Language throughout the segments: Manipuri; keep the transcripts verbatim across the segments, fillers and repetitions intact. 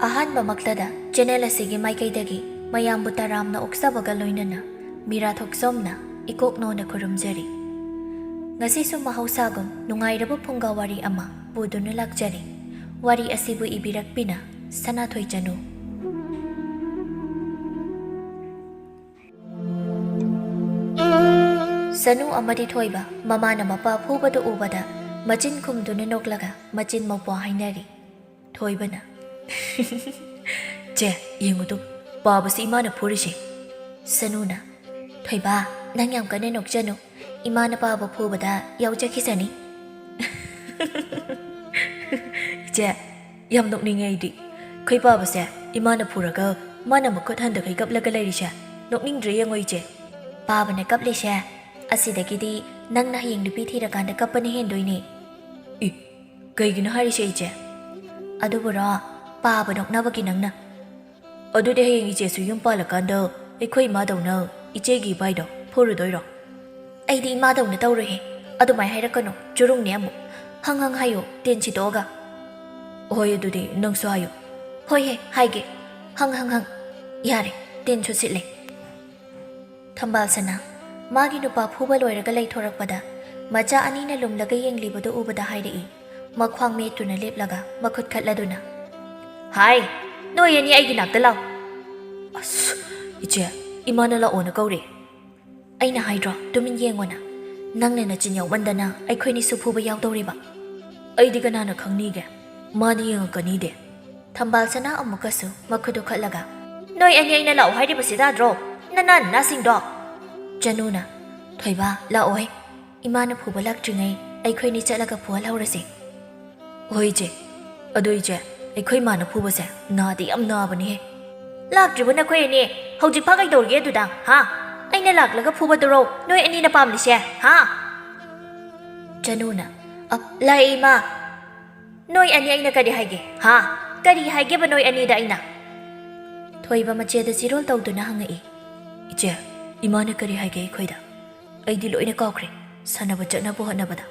ꯑꯍꯥꯟꯕꯃꯛꯇꯗ channel ꯑꯁꯤꯒꯤ ꯃꯥꯏꯀꯩꯗꯒꯤ ꯃꯌꯥꯝꯕꯨ ꯇꯔꯥꯝꯅ ꯑꯣꯛꯆꯕꯒ ꯂꯣꯏꯅꯅ ꯃꯤꯔꯥ ꯊꯣꯛꯆꯣꯝꯅ ꯏꯀꯣꯛ ꯅꯣꯟꯅ ꯈꯨꯔꯨꯝꯖꯔꯤ꯫ ꯉꯁꯤꯁꯨ ꯃꯍꯧꯁꯥꯒꯨꯝ ꯅꯨꯡꯉꯥꯏꯔꯕ ꯐꯨꯡꯒꯥ ꯋꯥꯔꯤ ꯑꯃ ꯄꯨꯗꯨꯅ ꯂꯥꯛꯆꯔꯤ꯫ ꯋꯥꯔꯤ ꯑꯁꯤꯕꯨ ꯏꯕꯤꯔꯛꯄꯤꯅ ꯁꯅꯥꯊꯣꯏ ꯆꯅꯨ꯫ ꯁꯅꯨ ꯑꯃꯗꯤ ꯊꯣꯏꯕ ꯃꯃꯥꯅ ꯃꯄꯥ ꯐꯨꯕꯗꯨ ꯎꯕꯗ ꯃꯆꯤꯟ ꯈꯨꯝꯗꯨꯅ ꯅꯣꯛꯂꯒ ꯃꯆꯤꯟ ꯃꯧꯄ꯭ꯋꯥ ꯍꯥꯏꯅꯔꯤ꯫ ꯊꯣꯏꯕꯅ, "ꯆꯦ, ꯌꯦꯡꯉꯨꯗꯨ, ꯄꯥꯕꯁꯤ ꯏꯃꯥꯅ ꯐꯨꯔꯤꯁꯦ꯫" ꯁꯅꯨꯅ, "ꯊꯣꯏꯕ, ꯅꯪ ꯌꯥꯝ ꯀꯟꯅ ꯅꯣꯛꯆꯅꯨ꯫ ꯏꯃꯥꯅ ꯄꯥꯕ ꯐꯨꯕꯗ ꯌꯥꯎꯖꯈꯤꯁꯅꯤ꯫" "ꯏꯆꯦ, ꯌꯥꯝ ꯅꯣꯛꯅꯤꯡꯉꯦ ꯑꯩꯗꯤ꯫ ꯑꯩꯈꯣꯏ ꯄꯥꯕꯁꯦ ꯏꯃꯥꯅ ꯐꯨꯔꯒ ꯃꯥꯅ ꯃꯈꯨꯠ ꯍꯟꯗꯈꯩ ꯀꯞꯂꯒ ꯂꯩꯔꯤꯁꯦ꯫ ꯅꯣꯛꯅꯤꯡꯗ꯭ꯔꯦ ꯌꯦꯡꯉꯣ ꯏꯆꯦ꯫" "ꯄꯥꯕꯅ ꯀꯞꯂꯤꯁꯦ, ꯑꯁꯤꯗꯒꯤꯗꯤ ꯅꯪꯅ ꯍꯌꯦꯡ ꯅꯨꯄꯤ ꯊꯤꯔꯀꯥꯟꯗ ꯀꯞꯄꯅ ꯍꯦꯟꯗꯣꯏꯅꯦ꯫" "ꯏ, ꯀꯩꯒꯤꯅꯣ ꯍꯥꯏꯔꯤꯁꯦ ꯏꯆꯦ?" "ꯑꯗꯨꯕꯨꯔꯣ, ꯄꯥꯕ ꯅꯣꯛꯅꯕꯒꯤ ꯅꯪꯅ꯫" "ꯑꯗꯨꯗꯤ ꯍꯌꯦꯡ ꯏꯆꯦꯁꯨ ꯌꯨꯝ ꯄꯥꯜꯂꯀꯥꯟꯗ ꯑꯩꯈꯣꯏ ꯏꯃꯥꯗꯧꯅ ꯏꯆꯦꯒꯤ ꯏꯕꯥꯏꯗꯣ ꯐꯨꯔꯨꯗꯣꯏꯔꯣ?" "ꯑꯩꯗꯤ ꯏꯃꯥꯗꯧꯅ ꯇꯧꯔꯣꯏꯍꯦ꯫ ꯑꯗꯨꯃꯥꯏ ꯍꯥꯏꯔꯛꯀꯅꯨ, ꯆꯨꯔꯨꯡꯅꯦ ꯑꯃꯨꯛ꯫ ꯍꯪ ꯍꯪ ꯍꯥꯏꯌꯣ, ꯇꯦꯟ ꯁꯤꯠꯇꯣꯛꯑꯒ꯫" "ꯍꯣꯏ, ꯑꯗꯨꯗꯤ ꯅꯪꯁꯨ ꯍꯥꯏꯌꯨ꯫" "ꯍꯣꯏꯍꯦ, ꯍꯥꯏꯒꯦ꯫ ꯍꯪ ꯍꯪ ꯍꯪ꯫ ꯌꯥꯔꯦ, ꯇꯦꯟꯁꯨ ꯁꯤꯠꯂꯦ꯫" ꯊꯝꯕꯥꯜ ꯁꯅꯥ ꯃꯥꯒꯤ ꯅꯨꯄꯥ ꯐꯨꯕ ꯂꯣꯏꯔꯒ ꯂꯩꯊꯣꯔꯛꯄꯗ ꯃꯆꯥ ꯑꯅꯤꯅ ꯂꯨꯝꯂꯒ ꯌꯦꯡꯂꯤꯕꯗꯨ ꯎꯕꯗ ꯍꯥꯏꯔꯛꯏ, ꯃꯈ꯭ꯋꯥꯡ ꯃꯦꯠꯇꯨꯅ ꯂꯦꯞꯂꯒ ꯃꯈꯨꯠ ꯈꯠꯂꯗꯨꯅ꯫ "ꯍꯥꯏ, ꯅꯣꯏ ꯑꯅꯤ ꯑꯩꯒꯤ ꯅꯥꯛꯇ ꯂꯥꯎ꯫" "ꯑꯁ, ꯏꯆꯦ, ꯏꯃꯥꯅ ꯂꯥꯛꯑꯣꯅ ꯀꯧꯔꯦ꯫" "ꯑꯩꯅ ꯍꯥꯏꯗ꯭ꯔꯣ, ꯇꯨꯃꯤꯟ ꯌꯦꯡꯉꯣꯅ꯫ ꯅꯪꯅ ꯅꯆꯤꯟ ꯌꯥꯎꯃꯟꯗꯅ ꯑꯩꯈꯣꯏꯅꯤꯁꯨ ꯐꯨꯕ ꯌꯥꯎꯗꯧꯔꯤꯕ꯫" "ꯑꯩꯗꯤ ꯀꯅꯥꯅ ꯈꯪꯅꯤꯒꯦ? ꯃꯥꯅ ꯌꯦꯡꯉꯛꯀꯅꯤꯗꯦ꯫" ꯊꯝꯕꯥꯜ ꯁꯅꯥ ꯑꯃꯨꯛꯀꯁꯨ ꯃꯈꯨꯠ ꯎꯈꯠꯂꯒ, "ꯅꯣꯏ ꯑꯅꯤ ꯑꯩꯅ ꯂꯥꯛꯑꯣ ꯍꯥꯏꯔꯤꯕꯁꯤ ꯇꯥꯗ꯭ꯔꯣ? ꯅꯅꯥ ꯅꯅꯥꯁꯤꯡꯗꯣ!" ꯆꯅꯨꯅ, "ꯊꯣꯏꯕ, ꯂꯥꯛꯑꯣꯍꯦ꯫ ꯏꯃꯥꯅ ꯐꯨꯕ ꯂꯥꯛꯇ꯭ꯔꯤꯉꯩ ꯑꯩꯈꯣꯏꯅꯤ ꯆꯠꯂꯒ ꯐꯨꯍꯜꯍꯧꯔꯁꯦ꯫" "ꯍꯣꯏ ꯏꯆꯦ꯫ ꯑꯗꯣ ꯏꯆꯦ, ꯑꯩꯈꯣꯏ ꯃꯥꯅ ꯐꯨꯕꯁꯦ ꯅꯥꯗꯤ ꯌꯥꯝ ꯅꯥꯕꯅꯤꯍꯦ꯫" "ꯂꯥꯛꯇ꯭ꯔꯤꯕ ꯅꯈꯣꯏ ꯑꯅꯤ ꯍꯧꯖꯤꯛꯐꯥꯎ ꯀꯩꯗꯧꯔꯤꯒꯦ ꯑꯗꯨꯗ, ꯍꯥ? ꯑꯩꯅ ꯂꯥꯛꯂꯒ ꯐꯨꯕꯗꯨꯔꯣ ꯅꯣꯏ ꯑꯅꯤꯅ ꯄꯥꯝꯂꯤꯁꯦ, ꯍꯥ?" ꯆꯅꯨꯅ, "ꯑ, ꯂꯥꯛꯑꯦ ꯏꯃꯥ꯫ ꯅꯣꯏ ꯑꯅꯤ ꯑꯩꯅ ꯀꯔꯤ ꯍꯥꯏꯒꯦ, ꯍꯥ? ꯀꯔꯤ ꯍꯥꯏꯒꯦꯕ ꯅꯣꯏ ꯑꯅꯤꯗ ꯑꯩꯅ?" ꯊꯣꯏꯕ ꯃꯆꯦꯗ ꯆꯤꯔꯣꯜ ꯇꯧꯗꯨꯅ ꯍꯪꯉꯛꯏ꯫ "ꯏꯆꯦ, ꯏꯃꯥꯅ ꯀꯔꯤ ꯍꯥꯏꯒꯦ ꯑꯩꯈꯣꯏꯗ? ꯑꯩꯗꯤ ꯂꯣꯏꯅ ꯀꯥꯎꯈ꯭ꯔꯦ, ꯁꯥꯟꯅꯕ ꯆꯠꯅꯕ ꯍꯣꯠꯅꯕꯗ꯫"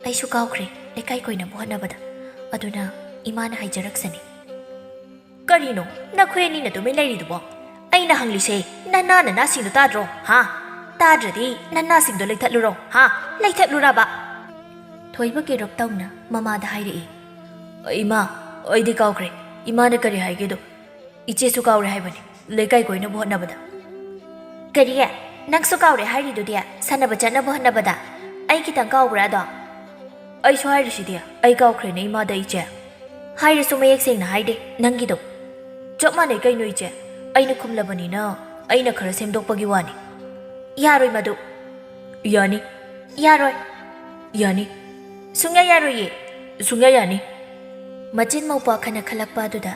"ꯑꯩꯁꯨ ꯀꯥꯎꯈ꯭ꯔꯦ, ꯂꯩꯀꯥꯏ ꯀꯣꯏꯅꯕ ꯍꯣꯠꯅꯕꯗ꯫ ꯑꯗꯨꯅ ꯏꯃꯥꯅ ꯍꯥꯏꯖꯔꯛꯁꯅꯤ꯫" ꯀꯔꯤꯅꯣ ꯅꯈꯣꯏ ꯑꯅꯤꯅ ꯇꯨꯃꯤꯟ ꯂꯩꯔꯤꯗꯨꯕꯣ? ꯑꯩꯅ ꯍꯪꯂꯤꯁꯦ ꯅꯅꯥ ꯅꯅꯥꯁꯤꯡꯗꯣ ꯇꯥꯗ꯭ꯔꯣ? ꯍꯥ? ꯇꯥꯗ꯭ꯔꯗꯤ ꯅꯅꯥꯁꯤꯡꯗꯣ ꯂꯩꯊꯠꯂꯨꯔꯣ? ꯍꯥ? ꯂꯩꯊꯠꯂꯨꯔꯕ? ꯊꯣꯏꯕ ꯀꯦꯔꯣꯞ ꯇꯧꯅ ꯃꯃꯥꯗ ꯍꯥꯏꯔꯛꯏ꯫ "ꯏꯃꯥ, ꯑꯩꯗꯤ ꯀꯥꯎꯈ꯭ꯔꯦ꯫ ꯏꯃꯥꯅ ꯀꯔꯤ ꯍꯥꯏꯒꯦꯗꯣ? ꯏꯆꯦꯁꯨ ꯀꯥꯎꯔꯦ ꯍꯥꯏꯕꯅꯤ, ꯂꯩꯀꯥꯏ ꯀꯣꯏꯅꯕ ꯍꯣꯠꯅꯕꯗ꯫" "ꯀꯔꯤ? ꯅꯪꯁꯨ ꯀꯥꯎꯔꯦ ꯍꯥꯏꯔꯤꯗꯨꯗꯤ? ꯁꯥꯟꯅꯕ ꯆꯠꯅꯕ ꯍꯣꯠꯅꯕꯗ ꯑꯩ ꯈꯤꯇꯪ ꯀꯥꯎꯕ꯭ꯔꯥ ꯑꯗꯣ?" "ꯑꯩꯁꯨ ꯍꯥꯏꯔꯤꯁꯤꯗꯤ ꯑꯩ ꯀꯥꯎꯈ꯭ꯔꯦꯅ ꯏꯃꯥꯗ, ꯏꯆꯦ꯫" "ꯍꯥꯏꯔꯁꯨ ꯃꯌꯦꯛ ꯁꯦꯡꯅ ꯍꯥꯏꯗꯦ ꯅꯪꯒꯤꯗꯣ꯫" "ꯆꯞ ꯃꯥꯟꯅꯩ ꯀꯩꯅꯣ ꯏꯆꯦ, ꯑꯩꯅ ꯈꯨꯝꯂꯕꯅꯤꯅ ꯑꯩꯅ ꯈꯔ ꯁꯦꯝꯗꯣꯛꯄꯒꯤ ꯋꯥꯅꯤ꯫" "ꯌꯥꯔꯣꯏ ꯃꯗꯨ꯫" "ꯌꯥꯅꯤ꯫" "ꯌꯥꯔꯣꯏ꯫" "ꯌꯥꯅꯤ꯫" "ꯁꯨꯡꯌꯥ ꯌꯥꯔꯣꯏꯌꯦ꯫" "ꯁꯨꯡꯌꯥ ꯌꯥꯅꯤ꯫" ꯃꯆꯤꯟ ꯃꯧꯄꯥ ꯈꯟꯅ ꯈꯜꯂꯛꯄ ꯑꯗꯨꯗ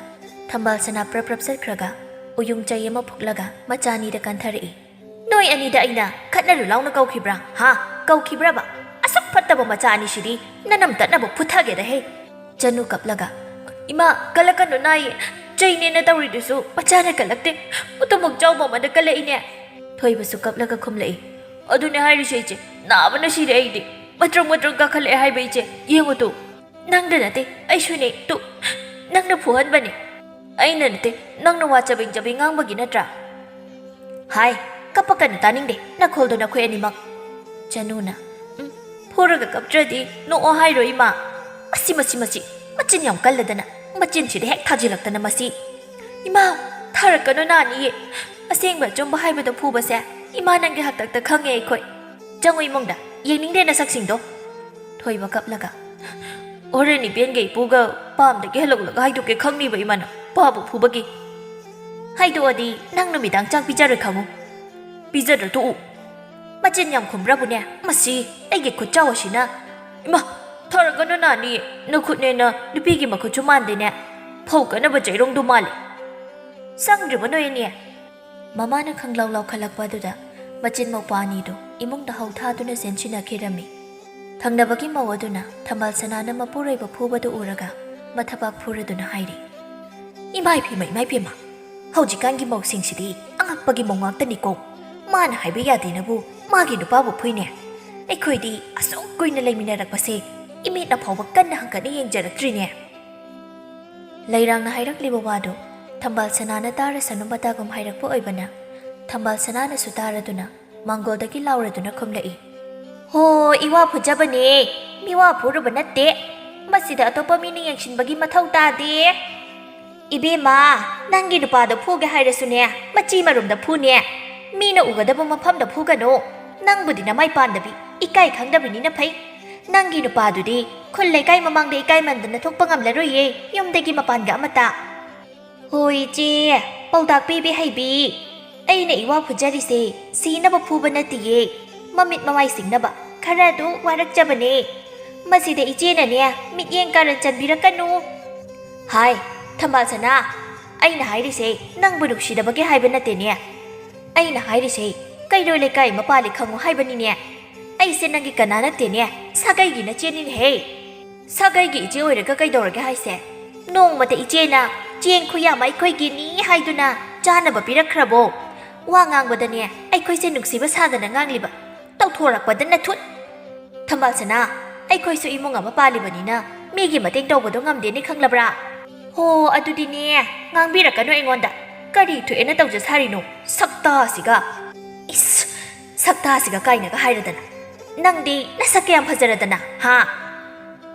ꯊꯝꯕꯥꯜ ꯁꯅꯥ ꯄ꯭ꯔꯞ ꯄ꯭ꯔꯞ ꯆꯠꯈ꯭ꯔꯒ ꯎꯌꯨꯡ ꯆꯩ ꯑꯃ ꯐꯨꯛꯂꯒ ꯃꯆꯥ ꯑꯅꯤꯗ ꯀꯟꯊꯔꯛꯏ꯫ "ꯅꯣꯏ ꯑꯅꯤꯗ ꯑꯩꯅ ꯈꯠꯅꯔꯨ ꯂꯥꯎꯅ ꯀꯧꯈꯤꯕ꯭ꯔꯥ? ꯍꯥ? ꯀꯧꯈꯤꯕ꯭ꯔꯕ? ꯑꯁꯨꯛ ꯐꯠꯇꯕ ꯃꯆꯥ ꯑꯅꯤꯁꯤꯗꯤ ꯅꯅꯝ ꯇꯠꯅꯕ ꯐꯨꯊꯒꯦꯗ ꯍꯦ!" ꯆꯅꯨ ꯀꯞꯂꯒ, "ꯏꯃꯥ, ꯀꯜꯂꯛꯀꯅꯨ, ꯅꯥꯏꯌꯦ꯫ ꯆꯩꯅꯦꯅ ꯇꯧꯔꯤꯗꯨꯁꯨ ꯃꯆꯥꯅ ꯀꯜꯂꯛꯇꯦ꯫ ꯎꯇꯨꯃꯨꯛ ꯆꯥꯎꯕ ꯑꯃꯅ ꯀꯜꯂꯛꯏꯅꯦ꯫" ꯊꯣꯏꯕꯁꯨ ꯀꯞꯂꯒ ꯈꯨꯝꯂꯛꯏ꯫ "ꯑꯗꯨꯅꯦ ꯍꯥꯏꯔꯤꯁꯦ ꯏꯆꯦ, ꯅꯥꯕꯅ ꯁꯤꯔꯦ ꯑꯩꯗꯤ꯫ ꯃꯇ꯭ꯔꯪ ꯃꯇ꯭ꯔꯪ ꯀꯥꯈꯠꯂꯛꯑꯦ ꯍꯥꯏꯕ ꯏꯆꯦ, ꯌꯦꯡꯉꯨ ꯇꯨ꯫" "ꯅꯪꯗ ꯅꯠꯇꯦ, ꯑꯩꯁꯨꯅꯦ꯫ ꯇꯨ, ꯅꯪꯅ ꯐꯨꯍꯟꯕꯅꯦ꯫" "ꯑꯩꯅ ꯅꯠꯇꯦ, ꯅꯪꯅ ꯋꯥ ꯆꯕꯦꯡ ꯆꯕꯦꯡ ꯉꯥꯡꯕꯒꯤ ꯅꯠꯇ꯭ꯔꯥ?" "ꯍꯥꯏ, ꯀꯞꯄꯛꯀꯅꯨ ꯇꯥꯅꯤꯡꯗꯦ, ꯅꯈꯣꯜꯗꯣ ꯅꯈꯣꯏ ꯑꯅꯤꯃꯛ꯫" ꯆꯅꯨꯅ, "ꯎꯝ, ꯐꯨꯔꯒ ꯀꯞꯇ꯭ꯔꯗꯤ ꯅꯣꯛꯑꯣ ꯍꯥꯏꯔꯣ ꯏꯃꯥ? ꯃꯁꯤ, ꯃꯁꯤ, ꯃꯁꯤ, ꯃꯆꯤꯟ ꯌꯥꯝ ꯀꯜꯂꯗꯅ, ꯃꯆꯤꯟꯁꯤꯗ ꯍꯦꯛ ꯊꯥꯖꯤꯜꯂꯛꯇꯅ ꯃꯁꯤ꯫" "ꯏꯃꯥ, ꯊꯥꯔꯛꯀꯅꯨ ꯅꯥꯅꯤꯌꯦ꯫ ꯑꯁꯦꯡꯕ ꯑꯆꯨꯝꯕ ꯍꯥꯏꯕꯗꯣ ꯐꯨꯕꯁꯦ ꯏꯃꯥ ꯅꯪꯒꯤ ꯍꯥꯛꯇꯛꯇ ꯈꯪꯉꯦ ꯑꯩꯈꯣꯏ꯫ ꯆꯪꯉꯨ ꯏꯃꯨꯡꯗ, ꯌꯦꯡꯅꯤꯡꯗꯦ ꯅꯁꯛꯁꯤꯡꯗꯣ꯫" ꯊꯣꯏꯕ ꯀꯞꯂꯒ, "ꯍꯣꯔꯦꯟ ꯏꯕꯦꯟꯒ ꯏꯄꯨꯒ ꯄꯥꯝꯗꯒꯤ ꯍꯜꯂꯛꯂꯒ ꯍꯥꯏꯗꯣꯛꯀꯦ ꯈꯪꯅꯤꯕ ꯏꯃꯥꯅ, ꯄꯥꯕꯨ ꯐꯨꯕꯒꯤ꯫ ꯍꯥꯏꯗꯣꯛꯑꯗꯤ ꯅꯪ ꯅꯨꯃꯤꯗꯥꯡ ꯆꯥꯛ ꯄꯤꯖꯔꯣꯏ ꯈꯪꯉꯨ꯫ ꯄꯤꯖꯗ꯭ꯔ ꯇꯣꯛꯎ꯫" "ꯃꯆꯤꯟ ꯌꯥꯝ ꯈꯨꯝꯕ꯭ꯔꯕꯨꯅꯦ ꯃꯁꯤ, ꯑꯩꯒꯤ ꯈꯨꯠꯆꯥꯎ ꯑꯁꯤꯅ꯫" "ꯏꯃꯥ, ꯊꯥꯔꯛꯀꯅꯨ ꯅꯥꯅꯤ, ꯅꯈꯨꯠꯅꯦꯅ ꯅꯨꯄꯤꯒꯤ ꯃꯈꯨꯠꯁꯨ ꯃꯥꯟꯗꯦꯅꯦ, ꯐꯧ ꯀꯟꯅꯕ ꯆꯩꯔꯣꯡꯗꯨ ꯃꯥꯜꯂꯦ꯫" ꯆꯪꯗ꯭ꯔꯤꯕ ꯅꯣꯏ ꯑꯅꯤ? ꯃꯃꯥꯅ ꯈꯪꯂꯥꯎ ꯂꯥꯎꯈꯠꯂꯛꯄ ꯑꯗꯨꯗ ꯃꯆꯤꯟ ꯃꯧꯄꯥ ꯑꯅꯤꯗꯨ ꯏꯃꯨꯡꯗ ꯍꯧ ꯊꯥꯗꯨꯅ ꯆꯦꯟꯁꯤꯟꯅꯈꯤꯔꯝꯃꯤ꯫ ꯊꯪꯅꯕꯒꯤ ꯃꯧ ꯑꯗꯨꯅ ꯊꯝꯕꯥꯜ ꯁꯅꯥꯅ ꯃꯄꯨꯔꯣꯏꯕ ꯐꯨꯕꯗꯨ ꯎꯔꯒ ꯃꯊꯕꯥꯛ ꯐꯨꯔꯗꯨꯅ ꯍꯥꯏꯔꯤ, "ꯏꯃꯥ ꯏꯄꯦꯝꯃ, ꯏꯃꯥ ꯏꯄꯦꯝꯃ, ꯍꯧꯖꯤꯛꯀꯥꯟꯒꯤ ꯃꯧꯁꯤꯡꯁꯤꯗꯤ ꯑꯉꯛꯄꯒꯤ ꯃꯧ ꯉꯥꯛꯇꯅꯤꯀꯣ꯫ ꯃꯥꯅ ꯍꯥꯏꯕ ꯌꯥꯗꯦꯅꯕꯨ ꯃꯥꯒꯤ ꯅꯨꯄꯥꯕꯨ ꯐꯨꯏꯅꯦ꯫ ꯑꯩꯈꯣꯏꯗꯤ ꯑꯁꯨꯛ ꯀꯨꯏꯅ ꯂꯩꯃꯤꯟꯅꯔꯛꯄꯁꯦ ꯏꯃꯤꯠꯅ ꯐꯥꯎꯕ ꯀꯟꯅ ꯍꯪꯒꯠꯅ ꯌꯦꯡꯖꯔꯛꯇ꯭ꯔꯤꯅꯦ꯫" ꯂꯩꯔꯥꯡꯅ ꯍꯥꯏꯔꯛꯂꯤꯕ ꯋꯥꯗꯨ ꯊꯝꯕꯥꯜ ꯁꯅꯥꯅ ꯇꯥꯔꯁꯅꯨ ꯃꯇꯥꯒꯨꯝ ꯍꯥꯏꯔꯛꯄ ꯑꯣꯏꯕꯅ, ꯊꯝꯕꯥꯜ ꯁꯅꯥꯅꯁꯨ ꯇꯥꯔꯗꯨꯅ ꯃꯥꯡꯒꯣꯜꯗꯒꯤ ꯂꯥꯎꯔꯗꯨꯅ ꯈꯨꯝꯂꯛꯏ, "ꯍꯣ, ꯏꯋꯥ ꯐꯨꯖꯕꯅꯦ, ꯃꯤꯋꯥ ꯐꯨꯔꯨꯕ ꯅꯠꯇꯦ꯫ ꯃꯁꯤꯗ ꯑꯇꯣꯞꯄ ꯃꯤꯅ ꯌꯦꯡꯁꯤꯟꯕꯒꯤ ꯃꯊꯧ ꯇꯥꯗꯦ꯫ ꯏꯕꯦꯝꯃ, ꯅꯪꯒꯤ ꯅꯨꯄꯥꯗꯣ ꯐꯨꯒꯦ ꯍꯥꯏꯔꯁꯨꯅꯦ, ꯃꯆꯤ ꯃꯔꯨꯝꯗ ꯐꯨꯅꯦ꯫ ꯃꯤꯅ ꯎꯒꯗꯕ ꯃꯐꯝꯗ ꯐꯨꯒꯅꯨ꯫ ꯅꯪꯕꯨꯗꯤ ꯅꯃꯥꯏ ꯄꯥꯟꯗꯕꯤ, ꯏꯀꯥꯏ ꯈꯪꯗꯕꯤꯅꯤꯅ ꯐꯩ꯫ ꯅꯪꯒꯤ ꯅꯨꯄꯥꯗꯨꯗꯤ ꯈꯨꯜ ꯂꯩꯀꯥꯏ ꯃꯃꯥꯡꯗ ꯏꯀꯥꯏꯃꯟꯗꯅ ꯊꯣꯛꯄ ꯉꯝꯂꯔꯣꯏꯌꯦ, ꯌꯨꯝꯗꯒꯤ ꯃꯄꯥꯟꯒ ꯑꯃꯇ꯫" "ꯍꯣꯏ ꯏꯆꯦ, ꯄꯥꯎꯇꯥꯛ ꯄꯤꯕꯤ ꯍꯩꯕꯤ꯫ ꯑꯩꯅ ꯏꯋꯥ ꯐꯨꯖꯔꯤꯁꯦ ꯁꯤꯅꯕ ꯐꯨꯕ ꯅꯠꯇꯤꯌꯦ, ꯃꯃꯤꯠ ꯃꯃꯥꯏ ꯁꯤꯡꯅꯕ, ꯈꯔ ꯑꯗꯨ ꯋꯥꯔꯛꯆꯕꯅꯦ꯫ ꯃꯁꯤꯗ ꯏꯆꯦꯅꯅꯦ ꯃꯤꯠꯌꯦꯡ ꯀꯥꯔꯟ ꯆꯟꯕꯤꯔꯛꯀꯅꯨ꯫" "ꯍꯥꯏ, ꯊꯝꯕꯥꯜ ꯁꯅꯥ, ꯑꯩꯅ ꯍꯥꯏꯔꯤꯁꯦ ꯅꯪꯕꯨ ꯅꯨꯡꯁꯤꯗꯕꯒꯤ ꯍꯥꯏꯕ ꯅꯠꯇꯦꯅꯦ꯫ ꯑꯩꯅ ꯍꯥꯏꯔꯤꯁꯦ ꯀꯩꯔꯣꯏ ꯂꯩꯀꯥꯏ ꯑꯃ ꯄꯥꯜꯂꯤ ꯈꯪꯉꯨ ꯍꯥꯏꯕꯅꯤꯅꯦ꯫ ꯑꯩꯁꯦ ꯅꯪꯒꯤ ꯀꯅꯥ ꯅꯠꯇꯦꯅꯦ, ꯁꯥꯒꯩꯒꯤ ꯅꯆꯦꯅꯤꯅꯦꯍꯦ꯫ ꯁꯥꯒꯩꯒꯤ ꯏꯆꯦ ꯑꯣꯏꯔꯒ ꯀꯩꯗꯧꯔꯒꯦ ꯍꯥꯏꯁꯦ? ꯅꯣꯡꯃꯇ ꯏꯆꯦꯅ ꯆꯦꯡ ꯈꯨꯌꯥꯝ ꯑꯩꯈꯣꯏꯒꯤꯅꯤ ꯍꯥꯏꯗꯨꯅ ꯆꯥꯅꯕ ꯄꯤꯔꯛꯈ꯭ꯔꯕꯣ? ꯋꯥ ꯉꯥꯡꯕꯗꯅꯦ ꯑꯩꯈꯣꯏꯁꯦ ꯅꯨꯡꯁꯤꯕ ꯁꯥꯗꯅ ꯉꯥꯡꯂꯤꯕ, ꯇꯧꯊꯣꯔꯛꯄꯗꯅ ꯊꯨꯠ꯫ ꯊꯝꯕꯥꯜ ꯁꯅꯥ, ꯑꯩꯈꯣꯏꯁꯨ ꯏꯃꯨꯡ ꯑꯃ ꯄꯥꯜꯂꯤꯕꯅꯤꯅ ꯃꯤꯒꯤ ꯃꯇꯦꯡ ꯇꯧꯕꯗꯣ ꯉꯝꯗꯦꯅꯦ, ꯈꯪꯂꯕ꯭ꯔꯥ?" "ꯍꯣ, ꯑꯗꯨꯗꯤꯅꯦ, ꯉꯥꯡꯕꯤꯔꯛꯀꯅꯨ ꯑꯩꯉꯣꯟꯗ꯫ ꯀꯔꯤ ꯊꯣꯛꯑꯦꯅ ꯇꯧꯖ ꯁꯥꯔꯤꯅꯣ? ꯁꯛꯇꯥꯁꯤꯒ!" "ꯏꯁ, ꯁꯛꯇꯥꯁꯤꯒ ꯀꯥꯏꯅꯒ ꯍꯥꯏꯔꯗꯅ꯫ ꯅꯪꯗꯤ ꯅꯁꯛ ꯀꯌꯥꯝ ꯐꯖꯔꯗꯅ, ꯍꯥ?"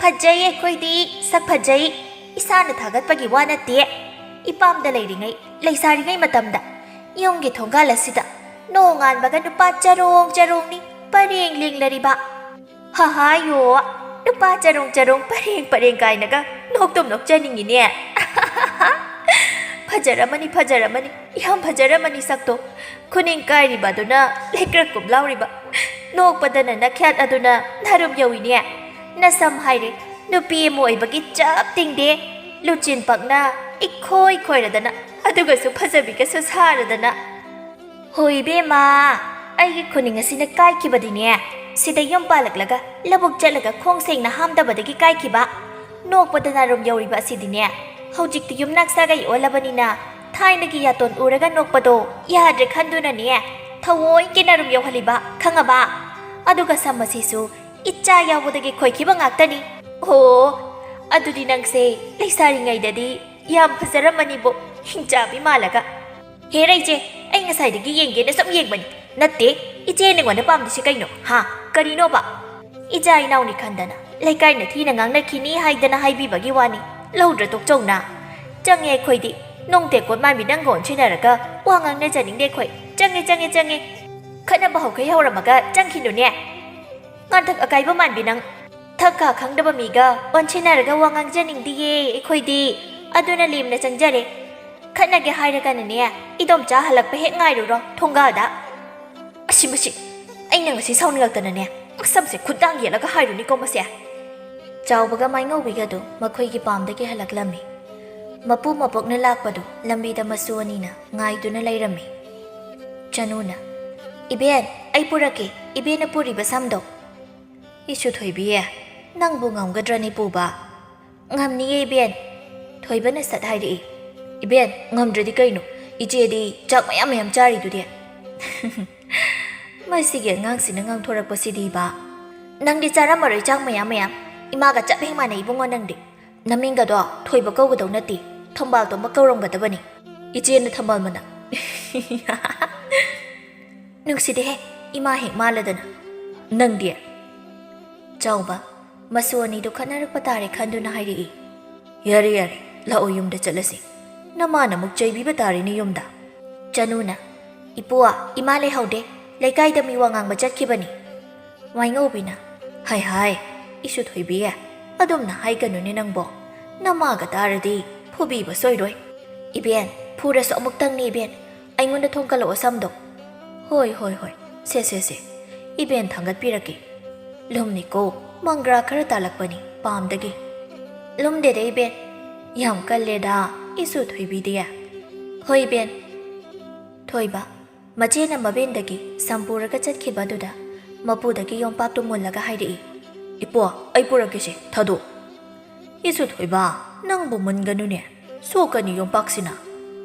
"ꯐꯖꯩ, ꯑꯩꯈꯣꯏꯗꯤ ꯁꯛ ꯐꯖꯩ꯫ ꯏꯁꯥꯅ ꯊꯥꯒꯠꯄꯒꯤ ꯋꯥ ꯅꯠꯇꯦ꯫ ꯏꯄꯥꯝꯗ ꯂꯩꯔꯤꯉꯩ, ꯂꯩꯁꯥꯔꯤꯉꯩ ꯃꯇꯝꯗ ꯌꯨꯝꯒꯤ ꯊꯣꯡꯒꯥꯜ ꯑꯁꯤꯗ ꯅꯣꯡꯉꯥꯟꯕꯒ ꯅꯨꯄꯥ ꯆꯔꯣꯡ ꯆꯔꯣꯡꯅꯤ ꯄꯔꯦꯡ ꯂꯦꯡꯂꯔꯤꯕ꯫" "ꯍꯍꯥꯌꯣ, ꯅꯨꯄꯥ ꯆꯔꯣꯡ ꯆꯔꯣꯡ ꯄꯔꯦꯡ ꯄꯔꯦꯡ" ꯀꯥꯏꯅꯒ ꯅꯣꯛꯇꯨꯝ ꯅꯣꯛꯆꯅꯤꯡꯉꯤꯅꯦ꯫ "ꯐꯖꯔꯝꯃꯅꯤ, ꯐꯖꯔꯝꯃꯅꯤ, ꯌꯥꯝ ꯐꯖꯔꯝꯃꯅꯤ ꯁꯛꯇꯣ꯫ ꯈꯨꯅꯤꯡ ꯀꯥꯏꯔꯤꯕ ꯑꯗꯨꯅ ꯂꯩꯀ꯭ꯔꯛ ꯀꯨꯝ ꯂꯥꯎꯔꯤꯕ, ꯅꯣꯛꯄꯗꯅ ꯅꯈ꯭ꯌꯥꯠ ꯑꯗꯨꯅ ꯅꯥꯔꯨꯝ ꯌꯧꯏꯅꯦ꯫ ꯅꯁꯝ ꯍꯥꯏꯔꯦ, ꯅꯨꯄꯤ ꯑꯃ ꯑꯣꯏꯕꯒꯤ ꯆꯞ ꯇꯤꯡꯗꯦ꯫ ꯂꯨꯆꯤꯟ ꯄꯛꯅ ꯏꯈꯣꯏ ꯈꯣꯏꯔꯗꯅ, ꯑꯗꯨꯒꯁꯨ ꯐꯖꯕꯤꯒꯁꯨ ꯁꯥꯔꯗꯅ꯫" "ꯍꯣꯏ ꯏꯕꯦꯝꯃ, ꯑꯩꯒꯤ ꯈꯨꯅꯤꯡ ꯑꯁꯤꯅ ꯀꯥꯏꯈꯤꯕꯗꯤꯅꯦ, ꯁꯤꯗ ꯌꯨꯝ ꯄꯥꯜꯂꯛꯂꯒ ꯂꯧꯕꯨꯛ ꯆꯠꯂꯒ ꯈꯣꯡ ꯁꯦꯡꯅ ꯍꯥꯝꯗꯕꯗꯒꯤ ꯀꯥꯏꯈꯤꯕ꯫ ꯅꯣꯛꯄꯗ ꯅꯥꯔꯨꯝ ꯌꯧꯔꯤꯕ ꯑꯁꯤꯗꯤꯅꯦ, ꯍꯧꯖꯤꯛꯇꯤ ꯌꯨꯝꯅꯥꯛ ꯁꯥꯒꯩ ꯑꯣꯜꯂꯕꯅꯤꯅ ꯊꯥꯏꯅꯒꯤ ꯌꯥꯇꯣꯟ ꯎꯔꯒ ꯅꯣꯛꯄꯗꯣ ꯌꯥꯗ꯭ꯔꯦ ꯈꯟꯗꯨꯅꯅꯦ, ꯊꯑꯣꯏꯒꯤ ꯅꯥꯔꯨꯝ ꯌꯧꯍꯜꯂꯤꯕ, ꯈꯪꯉꯕ? ꯑꯗꯨꯒ ꯁꯝ ꯑꯁꯤꯁꯨ ꯏꯆꯥ ꯌꯥꯎꯕꯗꯒꯤ ꯈꯣꯏꯈꯤꯕ ꯉꯥꯛꯇꯅꯤ꯫" "ꯑꯣ, ꯑꯗꯨꯗꯤ ꯅꯪꯁꯦ ꯂꯩꯁꯥꯔꯤꯉꯩꯗꯗꯤ ꯌꯥꯝ ꯐꯖꯔꯝꯃꯅꯤꯕꯣ, ꯍꯤꯡꯆꯥꯕꯤ ꯃꯥꯜꯂꯒ꯫ ꯍꯦꯔꯥ ꯏꯆꯦ, ꯑꯩ ꯉꯁꯥꯏꯗꯒꯤ ꯌꯦꯡꯒꯦꯅ ꯁꯨꯝ ꯌꯦꯡꯕꯅꯤ꯫ ꯅꯠꯇꯦ, ꯏꯆꯦ ꯅꯉꯣꯟꯗ ꯄꯥꯝꯗ꯭ꯔꯤꯁꯦ ꯀꯩꯅꯣ? ꯍꯥ? ꯀꯔꯤꯅꯣꯕ? ꯏꯆꯥ ꯏꯅꯥꯎꯅꯤ ꯈꯟꯗꯅ ꯂꯩꯀꯥꯏꯅ ꯊꯤꯅ ꯉꯥꯡꯅꯈꯤꯅꯤ ꯍꯥꯏꯗꯅ ꯍꯥꯏꯕꯤꯕꯒꯤ ꯋꯥꯅꯤ꯫ ꯂꯧꯗ꯭ꯔ ꯇꯣꯛꯆꯧꯅ꯫ ꯆꯪꯉꯦ ꯑꯩꯈꯣꯏꯗꯤ꯫ ꯅꯣꯡ ꯇꯦꯛꯀꯣꯠ ꯃꯥꯟꯕꯤ ꯅꯪꯒ ꯑꯣꯟꯁꯤꯟꯅꯔꯒ ꯋꯥ ꯉꯥꯡꯅꯖꯅꯤꯡꯗꯦ ꯑꯩꯈꯣꯏ꯫ ꯆꯪꯉꯦ, ꯆꯪꯉꯦ, ꯆꯪꯉꯦ꯫ ꯈꯠꯅꯕ ꯍꯧꯈꯩ ꯍꯧꯔꯝꯃꯒ ꯆꯪꯈꯤꯅꯨꯅꯦ꯫ ꯉꯥꯡꯊꯛ ꯑꯀꯥꯏꯕ ꯃꯥꯟꯕꯤ ꯅꯪ꯫ ꯊꯛ ꯈꯥ ꯈꯪꯗꯕ ꯃꯤꯒ ꯑꯣꯟꯁꯤꯟꯅꯔꯒ ꯋꯥ ꯉꯥꯡꯖꯅꯤꯡꯗꯤꯌꯦ ꯑꯩꯈꯣꯏꯗꯤ꯫ ꯑꯗꯨꯅ ꯂꯦꯝꯅ ꯆꯪꯖꯔꯦ꯫ ꯈꯠꯅꯒꯦ ꯍꯥꯏꯔꯒꯅꯅꯦ, ꯏꯗꯣꯝꯆꯥ ꯍꯜꯂꯛꯄ ꯍꯦꯛ ꯉꯥꯏꯔꯨꯔꯣ ꯊꯣꯡꯒꯥꯜꯗ꯫ ꯑꯁꯤ ꯃꯁꯤ, ꯑꯩꯅ ꯉꯁꯤ ꯁꯥꯎꯅꯤꯡꯉꯛꯇꯅꯅꯦ, ꯃꯁꯝꯁꯦ ꯈꯨꯠꯇꯥꯡ ꯌꯦꯠꯂꯒ ꯍꯥꯏꯔꯨꯅꯤꯀꯣ ꯃꯁꯦ꯫ ꯆꯥꯎꯕꯒ ꯃꯥꯏꯉꯧꯕꯤꯒꯗꯨ ꯃꯈꯣꯏꯒꯤ ꯄꯥꯝꯗꯒꯤ ꯍꯜꯂꯛꯂꯝꯃꯤ꯫ ꯃꯄꯨ ꯃꯕꯣꯛꯅ ꯂꯥꯛꯄꯗꯨ ꯂꯝꯕꯤꯗ ꯃꯁꯨ ꯑꯅꯤꯅ ꯉꯥꯏꯗꯨꯅ ꯂꯩꯔꯝꯃꯤ꯫ ꯆꯅꯨꯅ, "ꯏꯕꯦꯟ, ꯑꯩ ꯄꯨꯔꯛꯀꯦ, ꯏꯕꯦꯟꯅ ꯄꯨꯔꯤꯕ ꯁꯝꯗꯣ꯫" "ꯏꯁꯨ ꯊꯣꯏꯕꯤ, ꯅꯪꯕꯨ ꯉꯝꯒꯗ꯭ꯔꯅꯤ ꯄꯨꯕ?" "ꯉꯝꯅꯤꯌꯦ ꯏꯕꯦꯟ꯫" ꯊꯣꯏꯕꯅ ꯁꯠ ꯍꯥꯏꯔꯛꯏ꯫ "ꯏꯕꯦꯟ, ꯉꯝꯗ꯭ꯔꯗꯤ ꯀꯩꯅꯣ? ꯏꯆꯦꯗꯤ ꯆꯥꯛ ꯃꯌꯥꯝ ꯃꯌꯥꯝ ꯆꯥꯔꯤꯗꯨꯗꯤ꯫" ꯃꯁꯤꯒꯤ ꯑꯉꯥꯡꯁꯤꯅ ꯉꯥꯡꯊꯣꯔꯛꯄꯁꯤꯗꯤꯕ꯫ "ꯅꯪꯗꯤ ꯆꯥꯔꯝꯃꯔꯣꯏ ꯆꯥꯛ ꯃꯌꯥꯝ ꯃꯌꯥꯝ꯫ ꯏꯃꯥꯒ ꯆꯞ ꯍꯦꯛ ꯃꯥꯟꯅꯩ ꯏꯕꯨꯡꯉꯣ ꯅꯪꯗꯤ꯫ ꯅꯃꯤꯡꯒꯗꯣ ꯊꯣꯏꯕ ꯀꯧꯒꯗꯧ ꯅꯠꯇꯦ, ꯊꯝꯕꯥꯜ ꯇꯣꯝꯕ ꯀꯧꯔꯝꯒꯗꯕꯅꯤ꯫ ꯏꯆꯦꯅ ꯊꯝꯕꯥꯜ ꯃꯅꯥ꯫" "ꯅꯨꯡꯁꯤꯗꯦꯍꯦ, ꯏꯃꯥ ꯍꯦꯛ ꯃꯥꯜꯂꯗꯅ꯫ ꯅꯪꯗꯤ?" ꯆꯥꯎꯕ, ꯃꯁꯨ ꯑꯅꯤꯗꯨ ꯈꯠꯅꯔꯛꯄ ꯇꯥꯔꯦ ꯈꯟꯗꯨꯅ ꯍꯥꯏꯔꯛꯏ꯫ "ꯌꯥꯔꯦ, ꯌꯥꯔꯦ, ꯂꯥꯛꯑꯣ ꯌꯨꯝꯗ ꯆꯠꯂꯁꯤ꯫ ꯅꯃꯥꯅ ꯑꯃꯨꯛ ꯆꯩꯕꯤꯕ ꯇꯥꯔꯦꯅꯦ ꯌꯨꯝꯗ꯫" ꯆꯅꯨꯅ, "ꯏꯄꯨ, ꯏꯃꯥ ꯂꯩꯍꯧꯗꯦ, ꯂꯩꯀꯥꯏꯗ ꯃꯤ ꯋꯥ ꯉꯥꯡꯕ ꯆꯠꯈꯤꯕꯅꯤ꯫" ꯋꯥꯏꯉꯧꯕꯤꯅ, "ꯍꯥꯏ ꯍꯥꯏ, ꯏꯁꯨ ꯊꯣꯏꯕꯤ, ꯑꯗꯨꯝꯅ ꯍꯥꯏꯒꯅꯨꯅꯦ ꯅꯪꯕꯣ꯫ ꯅꯃꯥꯒ ꯇꯥꯔꯗꯤ ꯐꯨꯕꯤꯕ ꯁꯣꯏꯔꯣꯏ꯫" "ꯏꯕꯦꯟ, ꯐꯨꯔꯁꯨ ꯑꯃꯨꯛꯇꯪꯅꯤ ꯏꯕꯦꯟ, ꯑꯩꯉꯣꯟꯗ ꯊꯣꯡꯀꯠꯂꯛꯑꯣ ꯁꯝꯗꯣ꯫" "ꯍꯣꯏ, ꯍꯣꯏ, ꯍꯣꯏ, ꯁꯦ, ꯁꯦ, ꯁꯦ, ꯏꯕꯦꯟ ꯊꯥꯡꯒꯠꯄꯤꯔꯛꯀꯦ꯫ ꯂꯨꯝꯅꯤꯀꯣ, ꯃꯪꯒ꯭ꯔꯥ ꯈꯔ ꯇꯥꯜꯂꯛꯄꯅꯤ ꯄꯥꯝꯗꯒꯤ꯫" "ꯂꯨꯝꯗꯦꯗ ꯏꯕꯦꯟ, ꯌꯥꯝ ꯀꯜꯂꯦꯗ, ꯏꯁꯨ ꯊꯣꯏꯕꯤꯗꯤ꯫" "ꯍꯣꯏ ꯏꯕꯦꯟ꯫" ꯊꯣꯏꯕ, ꯃꯆꯦꯅ ꯃꯕꯦꯟꯗꯒꯤ ꯁꯝ ꯄꯨꯔꯒ ꯆꯠꯈꯤꯕ ꯑꯗꯨꯗ ꯃꯄꯨꯗꯒꯤ ꯌꯣꯝꯄꯥꯛꯇꯨ ꯃꯨꯜꯂꯒ ꯍꯥꯏꯔꯛꯏ, "ꯏꯄꯣ, ꯑꯩ ꯄꯨꯔꯛꯀꯦꯁꯦ, ꯊꯥꯗꯣꯛ꯫" "ꯏꯁꯨ ꯊꯣꯏꯕ, ꯅꯪꯕꯨ ꯃꯨꯟꯒꯅꯨꯅꯦ, ꯁꯣꯛꯀꯅꯤ ꯌꯣꯝꯄꯥꯛꯁꯤꯅ꯫"